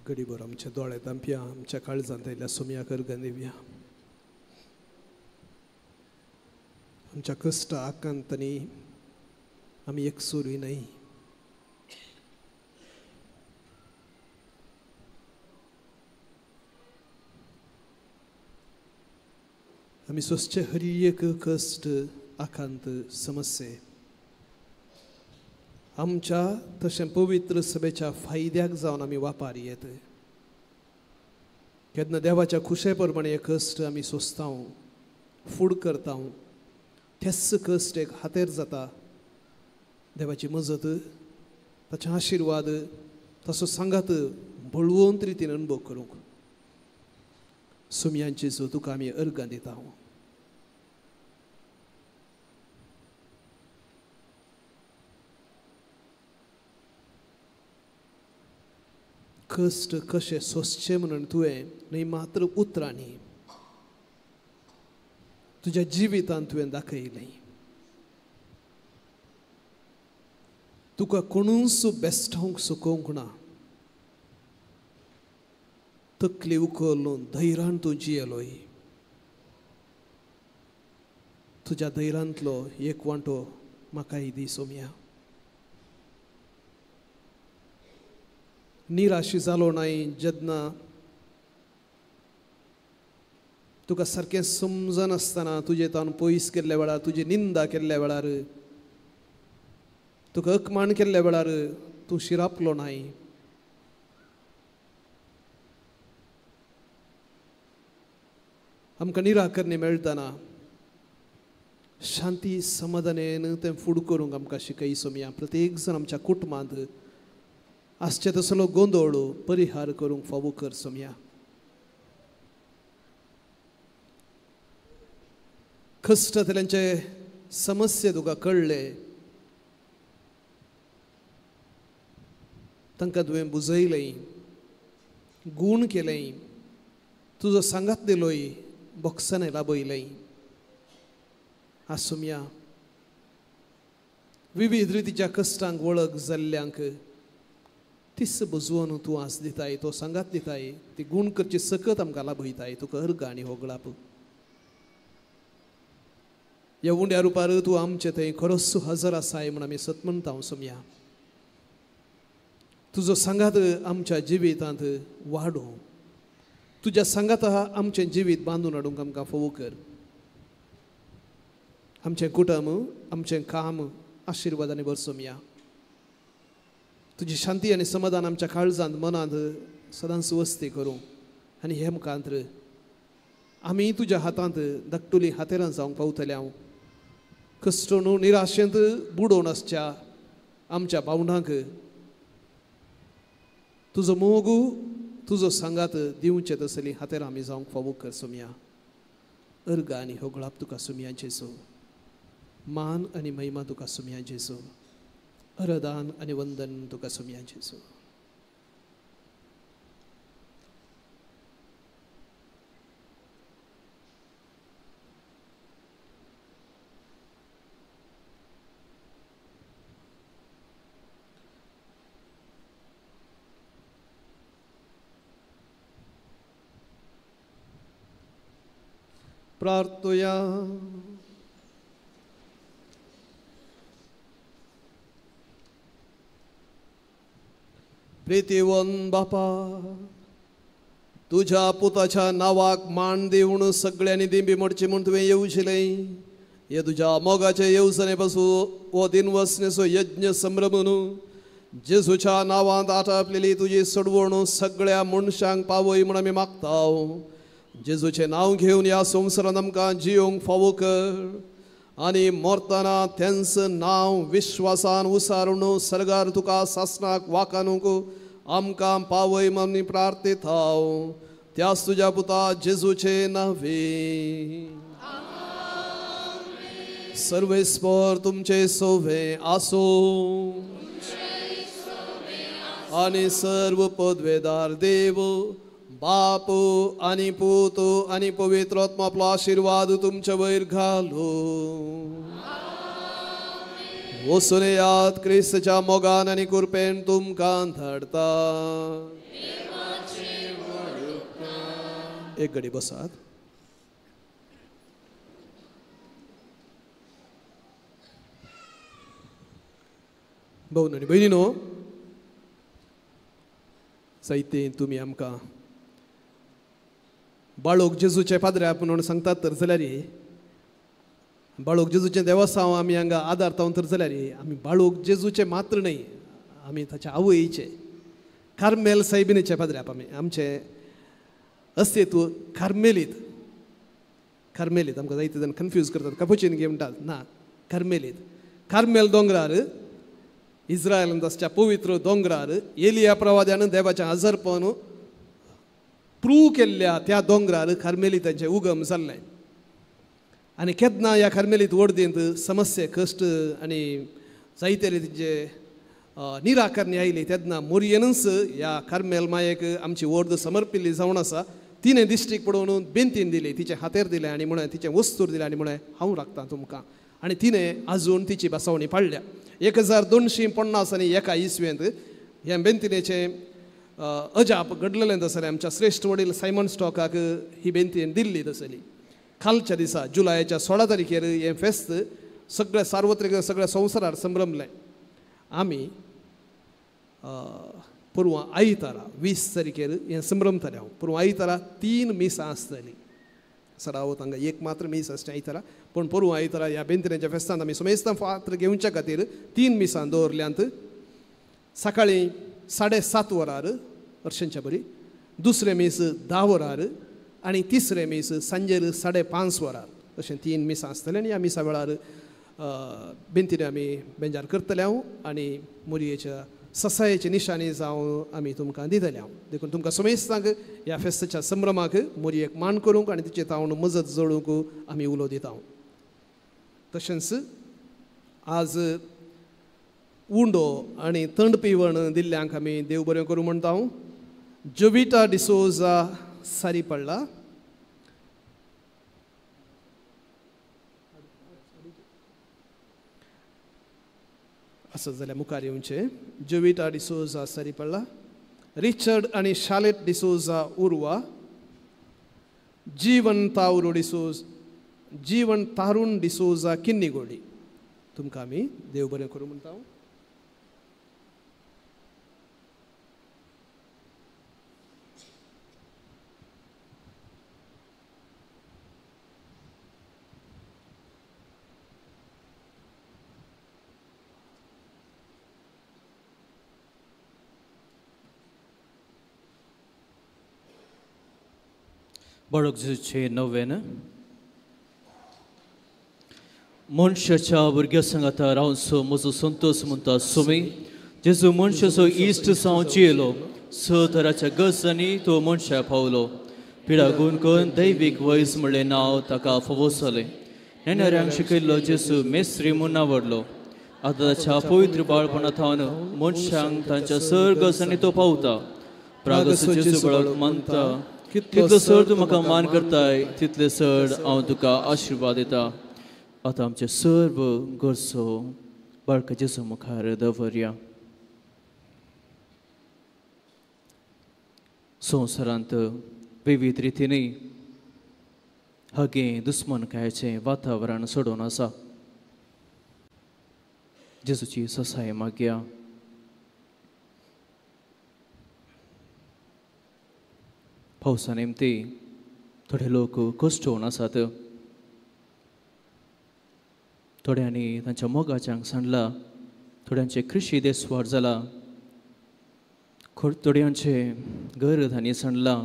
गडीभर आमच्या दोळे दांपया, आमच्या काळजांत आयिल्ल्या सोमयाक अर्गां दिवया. आमच्या कश्ट आकांतांनी आमी एकसुरूय न्हय. आमी सोंसचे हर एक कश्ट आकांत समस्ये आमच्या तशें पवित्र सभेच्या फायद्याक जावन आमी वापार येत. केन्ना देवाच्या खुशे प्रमाणे कश्ट आमी सोंसता, फूड करता, तेच कश्ट एक हातेर जाता. देवाची मजत, ताचे आशिर्वाद, ताचो सांगात बळवंत रितीन अनुभव करूंक सुमयांची सो तुका आमी अर्गां दिता. कश्ट कशें सोंसचें म्हणून तुवें न्हय मात्र उतरांनी तुज्या जिवितांत तुवें दाखयलें. तुका कोणूच बेस्टावंक सुकोवंक ना. तकली उखलून धैर्यान तूं जियेलोय. तुज्या धैर्यांतलो एक वांटो म्हाकाय दी सोमया. निराशी जालो नाय जेन्ना तुका सारकें समजनासतना तुजे तावन पयस केल्ल्या वेळार, तुजी निंदा केल्ल्या वेळार, तुका अकमान केल्ल्या वेळार तूं शिरापलो नाय. आमकां निराकरणी मेळटना शांती समाधानेन तें फूड करूंक आमकां शिकय सोमया. प्रत्येक जाण आमच्या कुटुंबांत आसचे तसलो गोंदळ परिहार करूंक फावो कर सोमया. कश्टांतल्यांचे समस्ये तुका कळ्ळे, तांकां तुवें बुजयलें, गूण केलें, तुजो सांगात दिलोय, बोक्सांनी लाबयलें. आसुमया विविध रितीच्या कश्टांक वळख जाल्ल्यांक तीस बुजवून तूं आस दिताय, तो सांगात दिताय, ती गूण करची सकत आमकां लाभयताय. तुका अर्गां आनी होगळाप ह्या उंड्या रुपार तूं आमचे थंय खरोच हजर आसाय म्हूण आमी सत म्हणटा सोमया. तुजो सांगात आमच्या जिवितांत वाडोवं, तुज्या सांगाता आमचें जिवीत बांदून हाडूंक आमकां फोव कर. आमचें कुटुंब, आमचें काम आशिर्वादांनी भरसोमया. तुजी शांती आनी समाधान आमच्या काळजांत मनांत सदांच वस्ती करूं आनी हे मुखांत आमी तुज्या हातांत धाकटुली हातेरां जावंक पावतले. हांव कश्ट न्हू निराशेंत बुडोवन आसच्या आमच्या भावंडांक तुजो मोग, तुजो सांगात दिवचे तसली हातेर आमी जावंक फावो कर सोमया. अर्गां आनी होगळाप तुका सोमया जेजू. मान आनी महिमा तुका सोमया जेजू. अरदान आनी वंदन तुका सोमया जेजू. प्रार्थुया. प्रितीवन बापा, तुज्या पुताच्या नांवाक मान दिवन सगळ्यांनी दिंबी मोडची म्हूण तुवें येवजिलें. हे तुज्या मोगाचे येवजणे पासून हो दिनवसणेचो यज्ञ संभ्रमून जेजूच्या नांवांत आटापलेली तुजी सोडवण सगळ्या मनशांक पावय म्हूण आमी मागता. जेजूचें नांव घेवन ह्या संवसारांत आमकां जियोंक फावो कर आनी मरतना तेंच नांव विश्वासान उसारून सर्गार तुका सासणाक वाकानूंक आमकां पावय म्हूण प्रार्थेता. त्याच तुज्या पुता जेजूचे नांवे. सर्वेस्पर तुमचे सोवे आसूं आनी सर्व पदवेदार देव बाप आनी पूत आनी पवित्र आत्मा आपलो आशिर्वाद तुमचे वयर घालू. वचून येयात, क्रिस्ताच्या मोगान आनी कृपेन तुमकां धाडटा. एक घडी बसात. भाऊ आनी भयणीनो, जायते तुमी आमकां बाळोक जेजूचे पाद्रे म्हणून सांगतात तर जाल्यार, बाळोक जेजूचें देवसांव आमी हांगा आदारता तर जाल्यार, आमी बाळोक जेजूचे मात्र न्हय, आमी ताच्या आवयचे कार्मेल सायबिनीचे पाद्रे. आमी आमचें अस्तित्व कार्मेलीत, कार्मेलीत. आमकां जायते जाण कन्फ्यूज करतात, कपुचीन गे म्हणटात, ना, कार्मेलीत. कार्मेल दोंगरार, इस्रायलांत आसच्या पवित्र दोंगरार एलिया प्रवाद्यान देवाचें हजरपण प्रूव केल्ल्या त्या दोंगरार कार्मेलितांचें उगम जाल्लें. आनी केन्ना ह्या कार्मेलीत वर्दींत समस्या, कश्ट आनी जायते रितीचे निराकरणी आयली तेन्ना मोरयेनूच ह्या कार्मेल मायेक आमची वर्द समर्पिल्ली जावन आसा. तिणें दिश्टीक पळोवन बेंतीन दिली, तिचें हातेर दिलें आनी म्हळें, तिचें वस्तूर दिलें आनी म्हळें, हांव राखतां तुमकां. आनी तिणें आजून तिची बसवणी पाडल्या. 1250 आनी एका इसवेंत ह्या बेंतिनेचें अजाप घडलेलें तसलें. आमच्या श्रेश्ठ वडील सायमन स्टॉकाक ही बेंतीन दिल्ली तसली. कालच्या दिसा जुलयाच्या 16 तारखेर हें फेस्त सगळ्या सार्वत्रिक सगळ्या संवसारार संभ्रमलें. आमी पुर्वा आयतारा 20 तारखेर हें संभ्रमतलें. हांव पुर्वा आयतारा 3 मिसां आसतलीं. सरावत हांगा एक मात्र मीस आसचें आयतारा, पूण पोरूं आयतारा ह्या बेंतिनेच्या फेस्तांत आमी समेस्तां फात्र घेवच्या खातीर 3 मिसां दवरल्यांत. सकाळीं 7:30 वरार हरशेंच्या बरी, दुसरें मीस 10 वरार आनी तिसरें मीस सांजेर 5:30 वरार, अशें 3 मिसां आसतलें. आनी ह्या मिसा वेळार बेंतिने आमी बेंजार करतले हांव आनी मोरयेच्या ससायेची निशाणी जावन आमी तुमकां दितले हांव. देखून तुमकां समेस्तांक ह्या फेस्ताच्या संभ्रमाक मोरयेक मान करूंक आनी तिचे तावन मजत जोडूंक आमी उलो दिता. तशेंच आज उंडो आनी थंड पिवण दिल्ल्यांक आमी देव बरें करूं म्हणटा. जोविटा डिसोजा सारी पडला, आसत जाल्यार मुखार येवचें. जोविटा डिसोजा सारी पडला, रिचर्ड आनी शालेट डिसोजा उर्वा, जीवन तावरो डिसोज, जीवन तारुण डिसोजा किन्नीगोडी. तुमकां आमी देव बरें करूं म्हणटा. बाळक जेजूचे नवेन मनशाच्या भुरग्या सांगाता रावचो म्हजो संतोष म्हणटा सुमी. जेजू मनशाचो इश्ट जावन जियेलो, स तराच्या गजांनी तो मनशाक पावलो. पिडा गुण करून दैवीक वैज म्हणलें नांव ताका फावो जालें. नेणाऱ्यांक शिकयल्लो जेजू मेस्त्री म्हूण आवडलो. आतां ताच्या पवित्र बाळपणा थावन मनशांक तांच्या सर गजांनी तो पावता. प्रागसो जेजू बाळक मानता, तितलो सर तूं म्हाका मान करताय तितले सर हांव तुका आशिर्वाद दिता. आतां आमचे सर्व गरजो बाळका जेजू मुखार दवरया. संवसारांत विविध रितींनी हागें दुस्मनकायेचें वातावरण सोडून आसा. जेजूची ससाय मागया. पावसा निमती थोडे लोक कश्ट होवन आसात, थोड्यांनी तांच्या मोगाच्यांक सांडला, थोड्यांचे कृशी देसवार जाला, थोड्यांचे घर तांणी सांडला.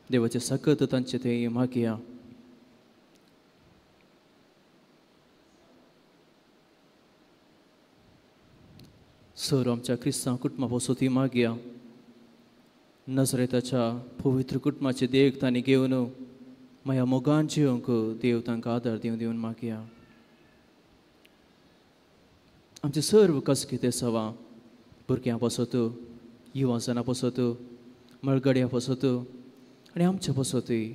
देवाचे सकत तांचे ते मागया. सर आमच्या क्रिस्तांव कुटुंबा पासून मागया. नजरेताच्या पवित्र कुटुंबाचे देख तांणी घेवन माया मोगान जिवंक देव तांकां आदार दिवन दिवन मागया. आमचे सर्व कसके ते सवा भुरग्यां पासत, युवा जाणां पासत, मळगड्यां पासत आनी आमच्या पासतूय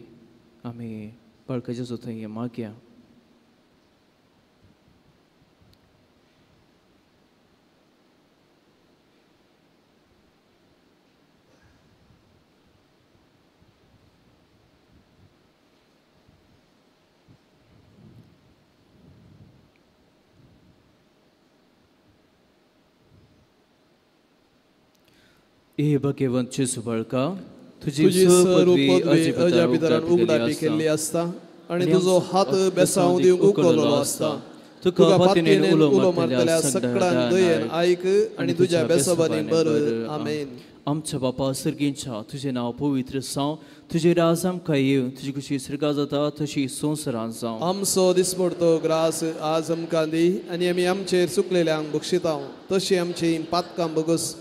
आमी बाळकाच्या थंय मागया. ए भगवंत जेजू बाळका, तुजी सर्व पदवी अजापितरान उगडापी केल्ली आसता आनी तुजो हात बेसांव दिवंक उखललो आसता. तुका पातयेन उलो मारतल्या सगळ्यांक दयेन आयक आनी तुज्या बेसाबांनी बर. आमेन. आमच्या बापा सर्गींच्या, तुजें नांव पवित्र जावं, तुजें राज आमकां येवं, तुजी खुशी सर्गा जाता तशी संवसारांत जावं. आमचो दिसपडतो ग्रास आज आमकां दी आनी आमी आमचेर चुकलेल्यांक बक्षितांव तशी आमची पातकां बगस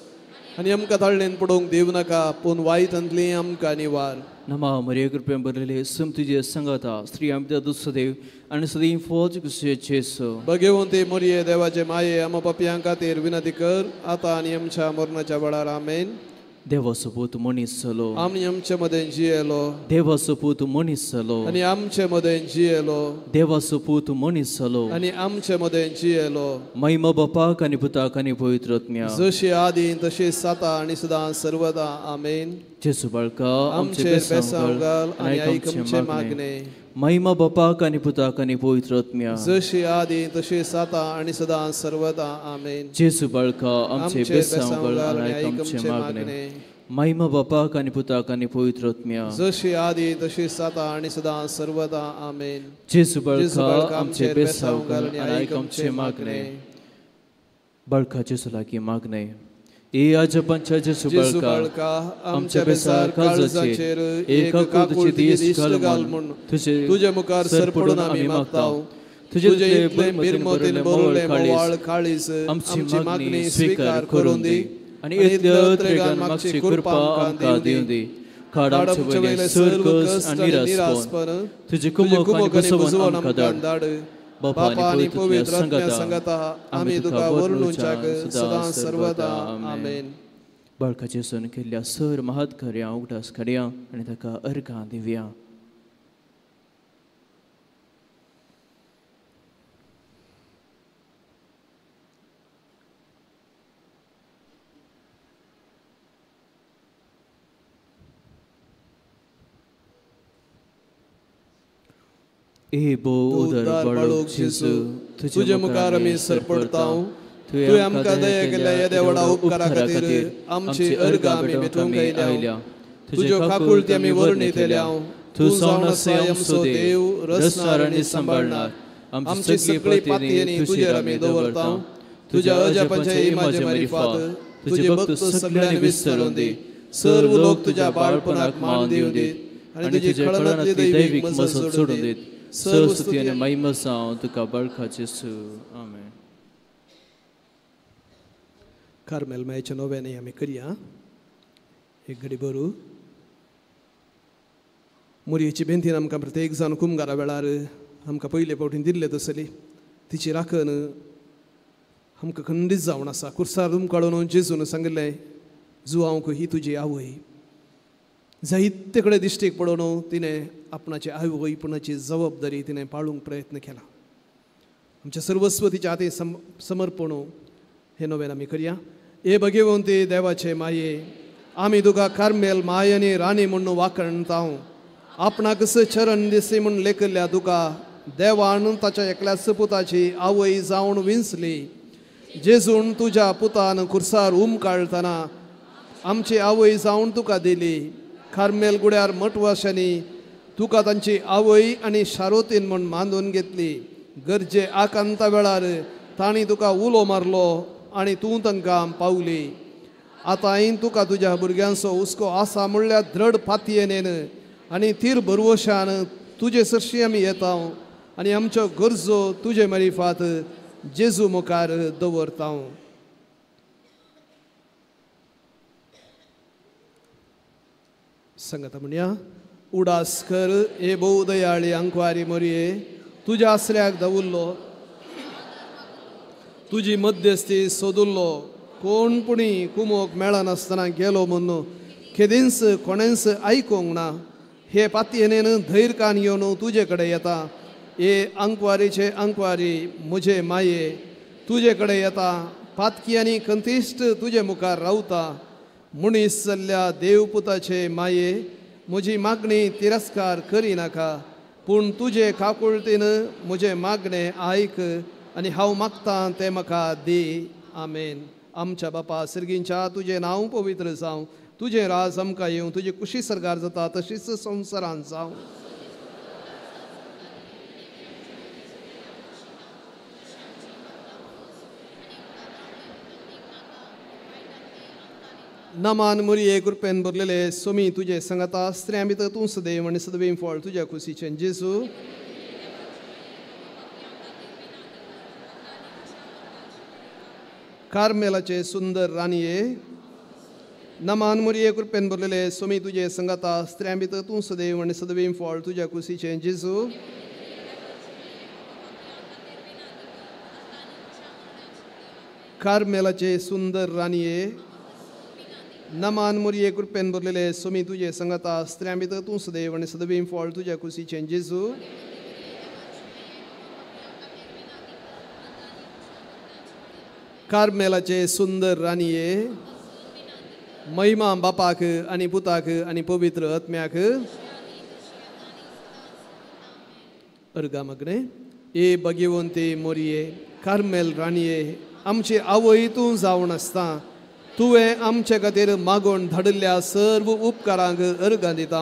आनी आमकां ताळणेन पडोवंक दिवं नाका, पूण वायटांतली आमकां निवार. नमा मरिया, कृपेन भरलेले, सम तुजे संगता, स्त्री आमच्या दुसदेव आनी सदीं फौज जेसू. भगवंती मोरये, देवाचे माये, आमा पापयां खातीर विनंती कर आतां आनी आमच्या मरणाच्या वेळार. आमेन. देवाचो पूत मनीस जालो आमी आमचे मदें जियेलो. देवाचो पूत मनीस जालो आनी आमचे मदें जियेलो. देवाचो पूत मनीस जालो आनी आमचे मदें जियेलो. महिमा बापाक आनी पुताक आनी पवित्र आत्म्याक, जशी आदी तशी साता आनी सदां सर्वदा. आमेन. जेजू बाळका, आमचे बेसांव घाल आनी आयक आमचें मागणें. महिमा बापाक आनी पुताक आनी पवित्र आत्म्याक, जशी आदी तशी साता आनी सदां सर्वदा. आमेन. जेजू बाळका, आमचे बेसांव घाल आनी आयक आमचें मागणें. महिमा बापाक आनी पुताक आनी पवित्र आत्म्याक, जशी आदी तशी साता आनी सदां सर्वदा. आमेन. जेजू बाळका, आमचे बेसांव घाल आनी आयक आमचें मागणें. बाळका जेजू लागीं मागणें. ए आजपांच्या जेजू बाळका, आमच्या बेसार काळजाचेर एक काकुळटी दीस घाल म्हूण तुजे मुखार सरपडून आमी मागता. तुजे इतले बिरमतीन भरिल्लें म्होंवाळ काळीज आमची मागणी स्विकार करून दी आनी इतल्या उद्रेगान मागची कृपा आमकां दिवं दी. काड आमचे वयलें सर्व कश्ट आनी निरासपण, तुजे कुमक आनी बसवण आमकां धाड. बापा आनी पवित्र आत्म्या संगता आमी तुका वर्णुच्याक सदां सर्वदा. आमेन. बाळका जेजून केल्ल्या सर महत् कार्यां उगडास काडया आनी ताका अर्घां दिवया. ए बो उदार बाळक जेजू, तुजे मुखार आमी सरपडता. तुवें आमकां दया केल्ल्या येद्या व्हडा उपकारा खातीर आमची अर्घां आमी भेटूंक आयल्या. तुज्यो काकुळटी आमी वर्णितल्या. तूं जावन आसा आमचो देव, रचणार आनी सांबाळणार. आमची सगळी पातयेनी तुजेर आमी दवरता. तुज्या अजापांच्या इमाजे मारिफात तुजे भक्त सगळ्यांनी विसरून दी. सर्व लोक तुज्या बाळपणाक मान दिवं दीत आनी तुजी खळणांतली दैवीक मजत सोडून दीत. सर्व स्तुती आनी महिमा जावं तुका बाळका जेजू. आमेन. कार्मेल मायेचें नोवेन आमी करया. एक घडी बरू मोरयेची बेंतीन आमकां प्रत्येक जाण कुमगारा वेळार आमकां पयले फावटीन दिल्ले तसली तिची राखण आमकां खंडीत जावन आसा. कुर्सार उमकाळून जेजून सांगिल्लें, जुआंवक ही तुजी आवय. जायते कडेन दिश्टीक पडोवन तिणें आपणाची आवयपणाची जबाबदारी तिणें पाळूंक प्रयत्न केला. आमच्या सर्वस्व तिच्या हाती समर्पण हे नोवेन आमी करया. हे भगवंती देवाचे माये, आमी तुका कार्मेल माय आनी राणी म्हूण वाखणतांव. आपणाक चरण दिसी म्हूण लेखिल्ल्या तुका देवान ताच्या एकल्या सपुताची आवय जावन विंचली. जेजून तुज्या पुतान खुर्सार उमकाळटना आमची आवय जावन तुका दिली. कार्मेल गुड्यार मटवाशांनी तुका तांची आवय आनी शारोतीन म्हूण मानून घेतली. गरजे आकांता वेळार तांणी तुका उलो मारलो आनी तूं तांकां पावली. आतां हांवें तुका तुज्या भुरग्यांचो हुस्को आसा म्हणल्यार दृढ पातयेन आनी थीर भरवशान तुजे सरशी आमी येता आनी आमच्यो गरजो तुजे मारिफात जेजू मुखार दवरता. सांगता म्हणया, उडास कर हे भोव दयाळी अंकवारी मोरये, तुज्या आसऱ्याक दवरलो, तुजी मध्यस्थी सोदुल्लो. कोण पुणी कुमोक मेळनासतना गेलो म्हूण केदींच कोणेंच आयकूंक ना. हे पातयेन धैर्यान येवन तुजे कडेन येता. हे अंकवारीचे अंकवारी म्हजे माये, तुजे कडेन येता. पातकी आनी कंतिश्ट तुजे मुखार रावता. मनीस जाल्ल्या देवपुताचे माये, म्हजी मागणी तिरस्कार करिनाका, पूण तुजे काकुळतीन म्हजें मागणें आयक आनी हांव मागतां तें म्हाका दी. आमेन. आमच्या बापा सर्गींच्या तुजें नांव पवित्र जावं, तुजें राज आमकां येवं, तुजी कुशी सरकार जाता तशीच संवसारान जावं. नमान मुरये कृपेन भरलेले सोमी तुजे संगता, स्त्रियां भितर तूं सदैव आनी सदैव फळ तुज्या कुशीचें जेजू. कार्मेलाचे सुंदर राणये, नमान मुरये कृपेन भरलेले सोमी तुजे संगता, स्त्रियां भितर तूं सदैव आनी सदैव फळ तुज्या कुशीचें जेजू. कार्मेलाचे सुंदर राणये, नमान मुरये कृपेन भरलेले सोमी तुजे संगता, स्त्रियां भितर तूं सदैव आनी सदैव फळ तुज्या कुशीचें जेजू. कार्मेलाचे सुंदर राणये, महिमा बापाक आनी पुताक आनी पवित्र आत्म्याक. अर्गा मागणें. ए भगिवंती मोरये, कार्मेल राणये, आमची आवय तूं जावन आसता, तुवें आमचे खातीर मागोवन धाडिल्ल्या सर्व उपकारांक अर्गां दिता.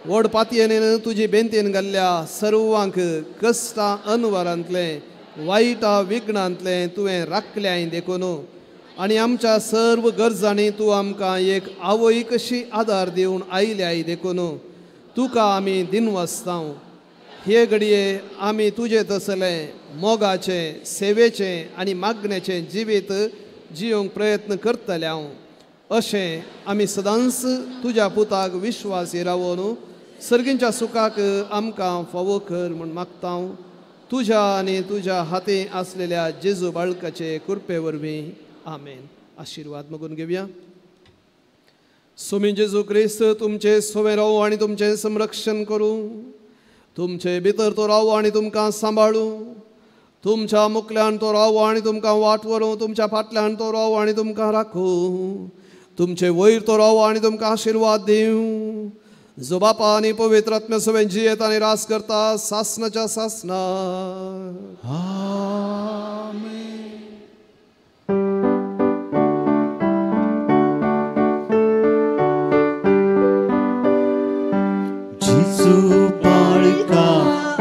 व्हड पातयेन तुजी बेंतेन घाल्ल्या सर्वांक कश्टां अनवरांतलें वायटा विघ्नांतलें तुवें राखल्याय देखून, आनी आमच्या सर्व गरजांनी तूं आमकां एक आवय कशी आदार दिवन आयल्याय देखून तुका आमी दिनवासता. हे घडये आमी तुजें तसलें मोगाचें, सेवेचें आनी मागण्याचें जिवीत जिवंक प्रयत्न करतले हांव, अशें आमी सदांच तुज्या पुताक विश्वास रावन सर्गींच्या सुखाक आमकां फावो कर म्हूण मागता. तुज्या आनी तुज्या हाती आसलेल्या जेजू बाळकाचे कृपे वरवीं आमेन. आशिर्वाद मागून घेवया. सोमी जेजू क्रिस्त तुमचे सोवे रावू आनी तुमचें संरक्षण करूं, तुमचे भितर तो रावू आनी तुमकां सांबाळूं, तुमच्या मुखल्यान तो रावो आनी तुमकां वाट व्हरूं, तुमच्या फाटल्यान तो रावो आनी तुमकां राखूं, तुमचे वयर तो रावो आनी तुमकां आशिर्वाद दिवं. जो बापा आनी पवित्र आत्म्या सवें जियेत आनी रास करता सासनाच्या सासना. आमेन. जेजू बाळका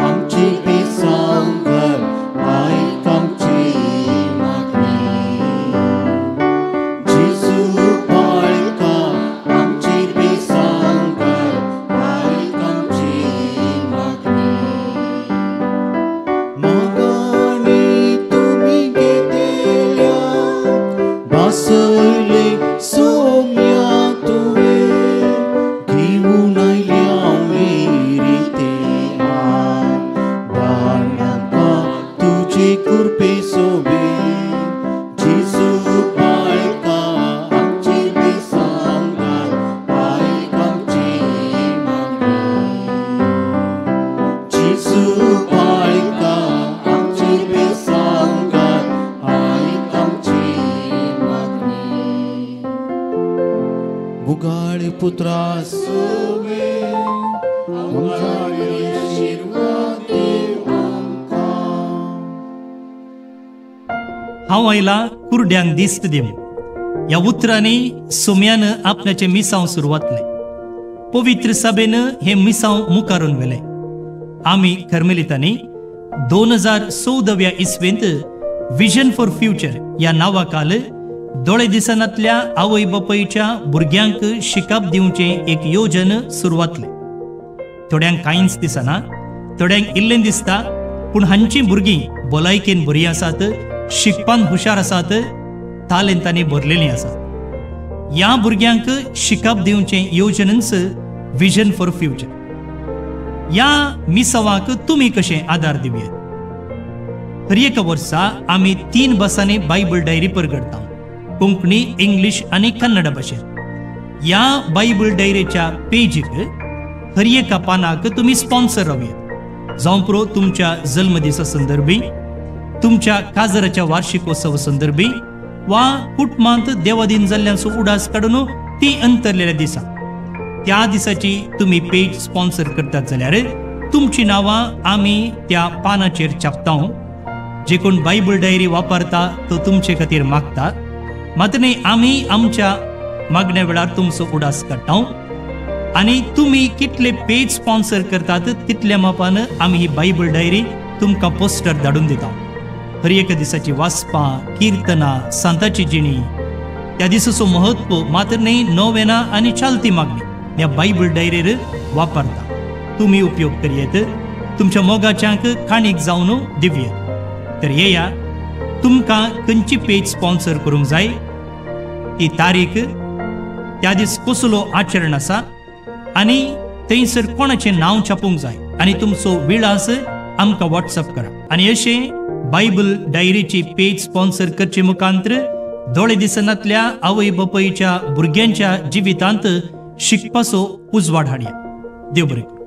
आमची बेसांगर, आयक आमची मागणी. जेजू बाळका आमची बेसांगर, आयक आमची मागणी. मोगानी तुमी घेतल्या भासयले सोम्या तुवें, घेवन आयल्या रिते दान तुजे कृपे सोबे. जेजू बाळका आमची बेसांगार, आयक आमची मागणी. जेजू बाळका आमची बेसांगार, आयक आमची मागणी. मुगाळे पुत्रा सोबे आशिर्वाद देव आमकां. हांव आयला कुरड्यांक दिस्त दिवं. ह्या उतरांनी सोम्यान आपल्याचें मिसांव सुरवातलें. पवित्र सभेन हें मिसांव मुखारून व्हेलें. आमी कर्मेलितांनी 2014व्या इस्वेंत विजन फॉर फ्युचर ह्या नांवाखाल दोळे दिसनांतल्या आवय बापायच्या भुरग्यांक शिकप दिवचें एक योजन सुरवातलें. थोड्यांक कांयच दिसना, थोड्यांक इल्लें दिसता, पूण हांचीं भुरगीं भलायकेन बरीं आसात, शिकपान हुशार आसात, तालेंतांनी भरलेलीं आसात. ह्या भुरग्यांक शिकप दिवचें योजनच विजन फॉर फ्युचर. ह्या मिसावाक तुमी कशें आदार दिवयेत? हर एका वर्सा आमी 3 भासांनी बायबल डायरी परगडटा, कोंकणी, इंग्लीश आनी कन्नड भाशेन. ह्या बायबल डायरीच्या पेजीक हर एका पानाक तुमी स्पॉन्सर रावयेत. जावं पुरो तुमच्या जल्मदिसा संदर्भी, तुमच्या काजराच्या वार्षिकोत्सव संदर्भी, वा कुटुंबांत देवादीन जाल्ल्यांचो उडास काडून ती अंतरलेल्या दिसा, त्या दिसाची तुमी पेज स्पॉन्सर करतात जाल्यार तुमची नांवां आमी त्या पानाचेर छापता. जे कोण बायबल डायरी वापरता तो तुमचे खातीर मागता. मात्र न्ही आमी आमच्या मागण्या वेळार तुमचो उडास काडटा आनी तुमी कितले पेज स्पॉन्सर करतात तितल्या मापान आमी ही बायबल डायरी तुमकां पोस्टर धाडून दिता. हर एका दिसाची वाचपां, किर्तनां, सांताची जिणी, त्या दिसाचो महत्व, मात्र न्ही नोवेना आनी चालती मागणी ह्या बायबल डायरीर वापरता. तुमी उपयोग करयेत, तुमच्या मोगाच्यांक काणीक जावन दिवयेत. तर येया, तुमकां खंयची पेज स्पॉन्सर करूंक जाय, ती तारीख, त्या दीस कसलो आचरण आसा आनी थंयसर कोणाचें नांव छापूंक जाय आनी तुमचो विळास आमकां वॉट्सअप करा. आनी अशें बायबल डायरीची पेज स्पॉन्सर करचे मुखांतर दोळे दिसनातल्या आवय बापायच्या भुरग्यांच्या जिवितांत शिकपाचो उजवाड हाडया. देव बरें करूं.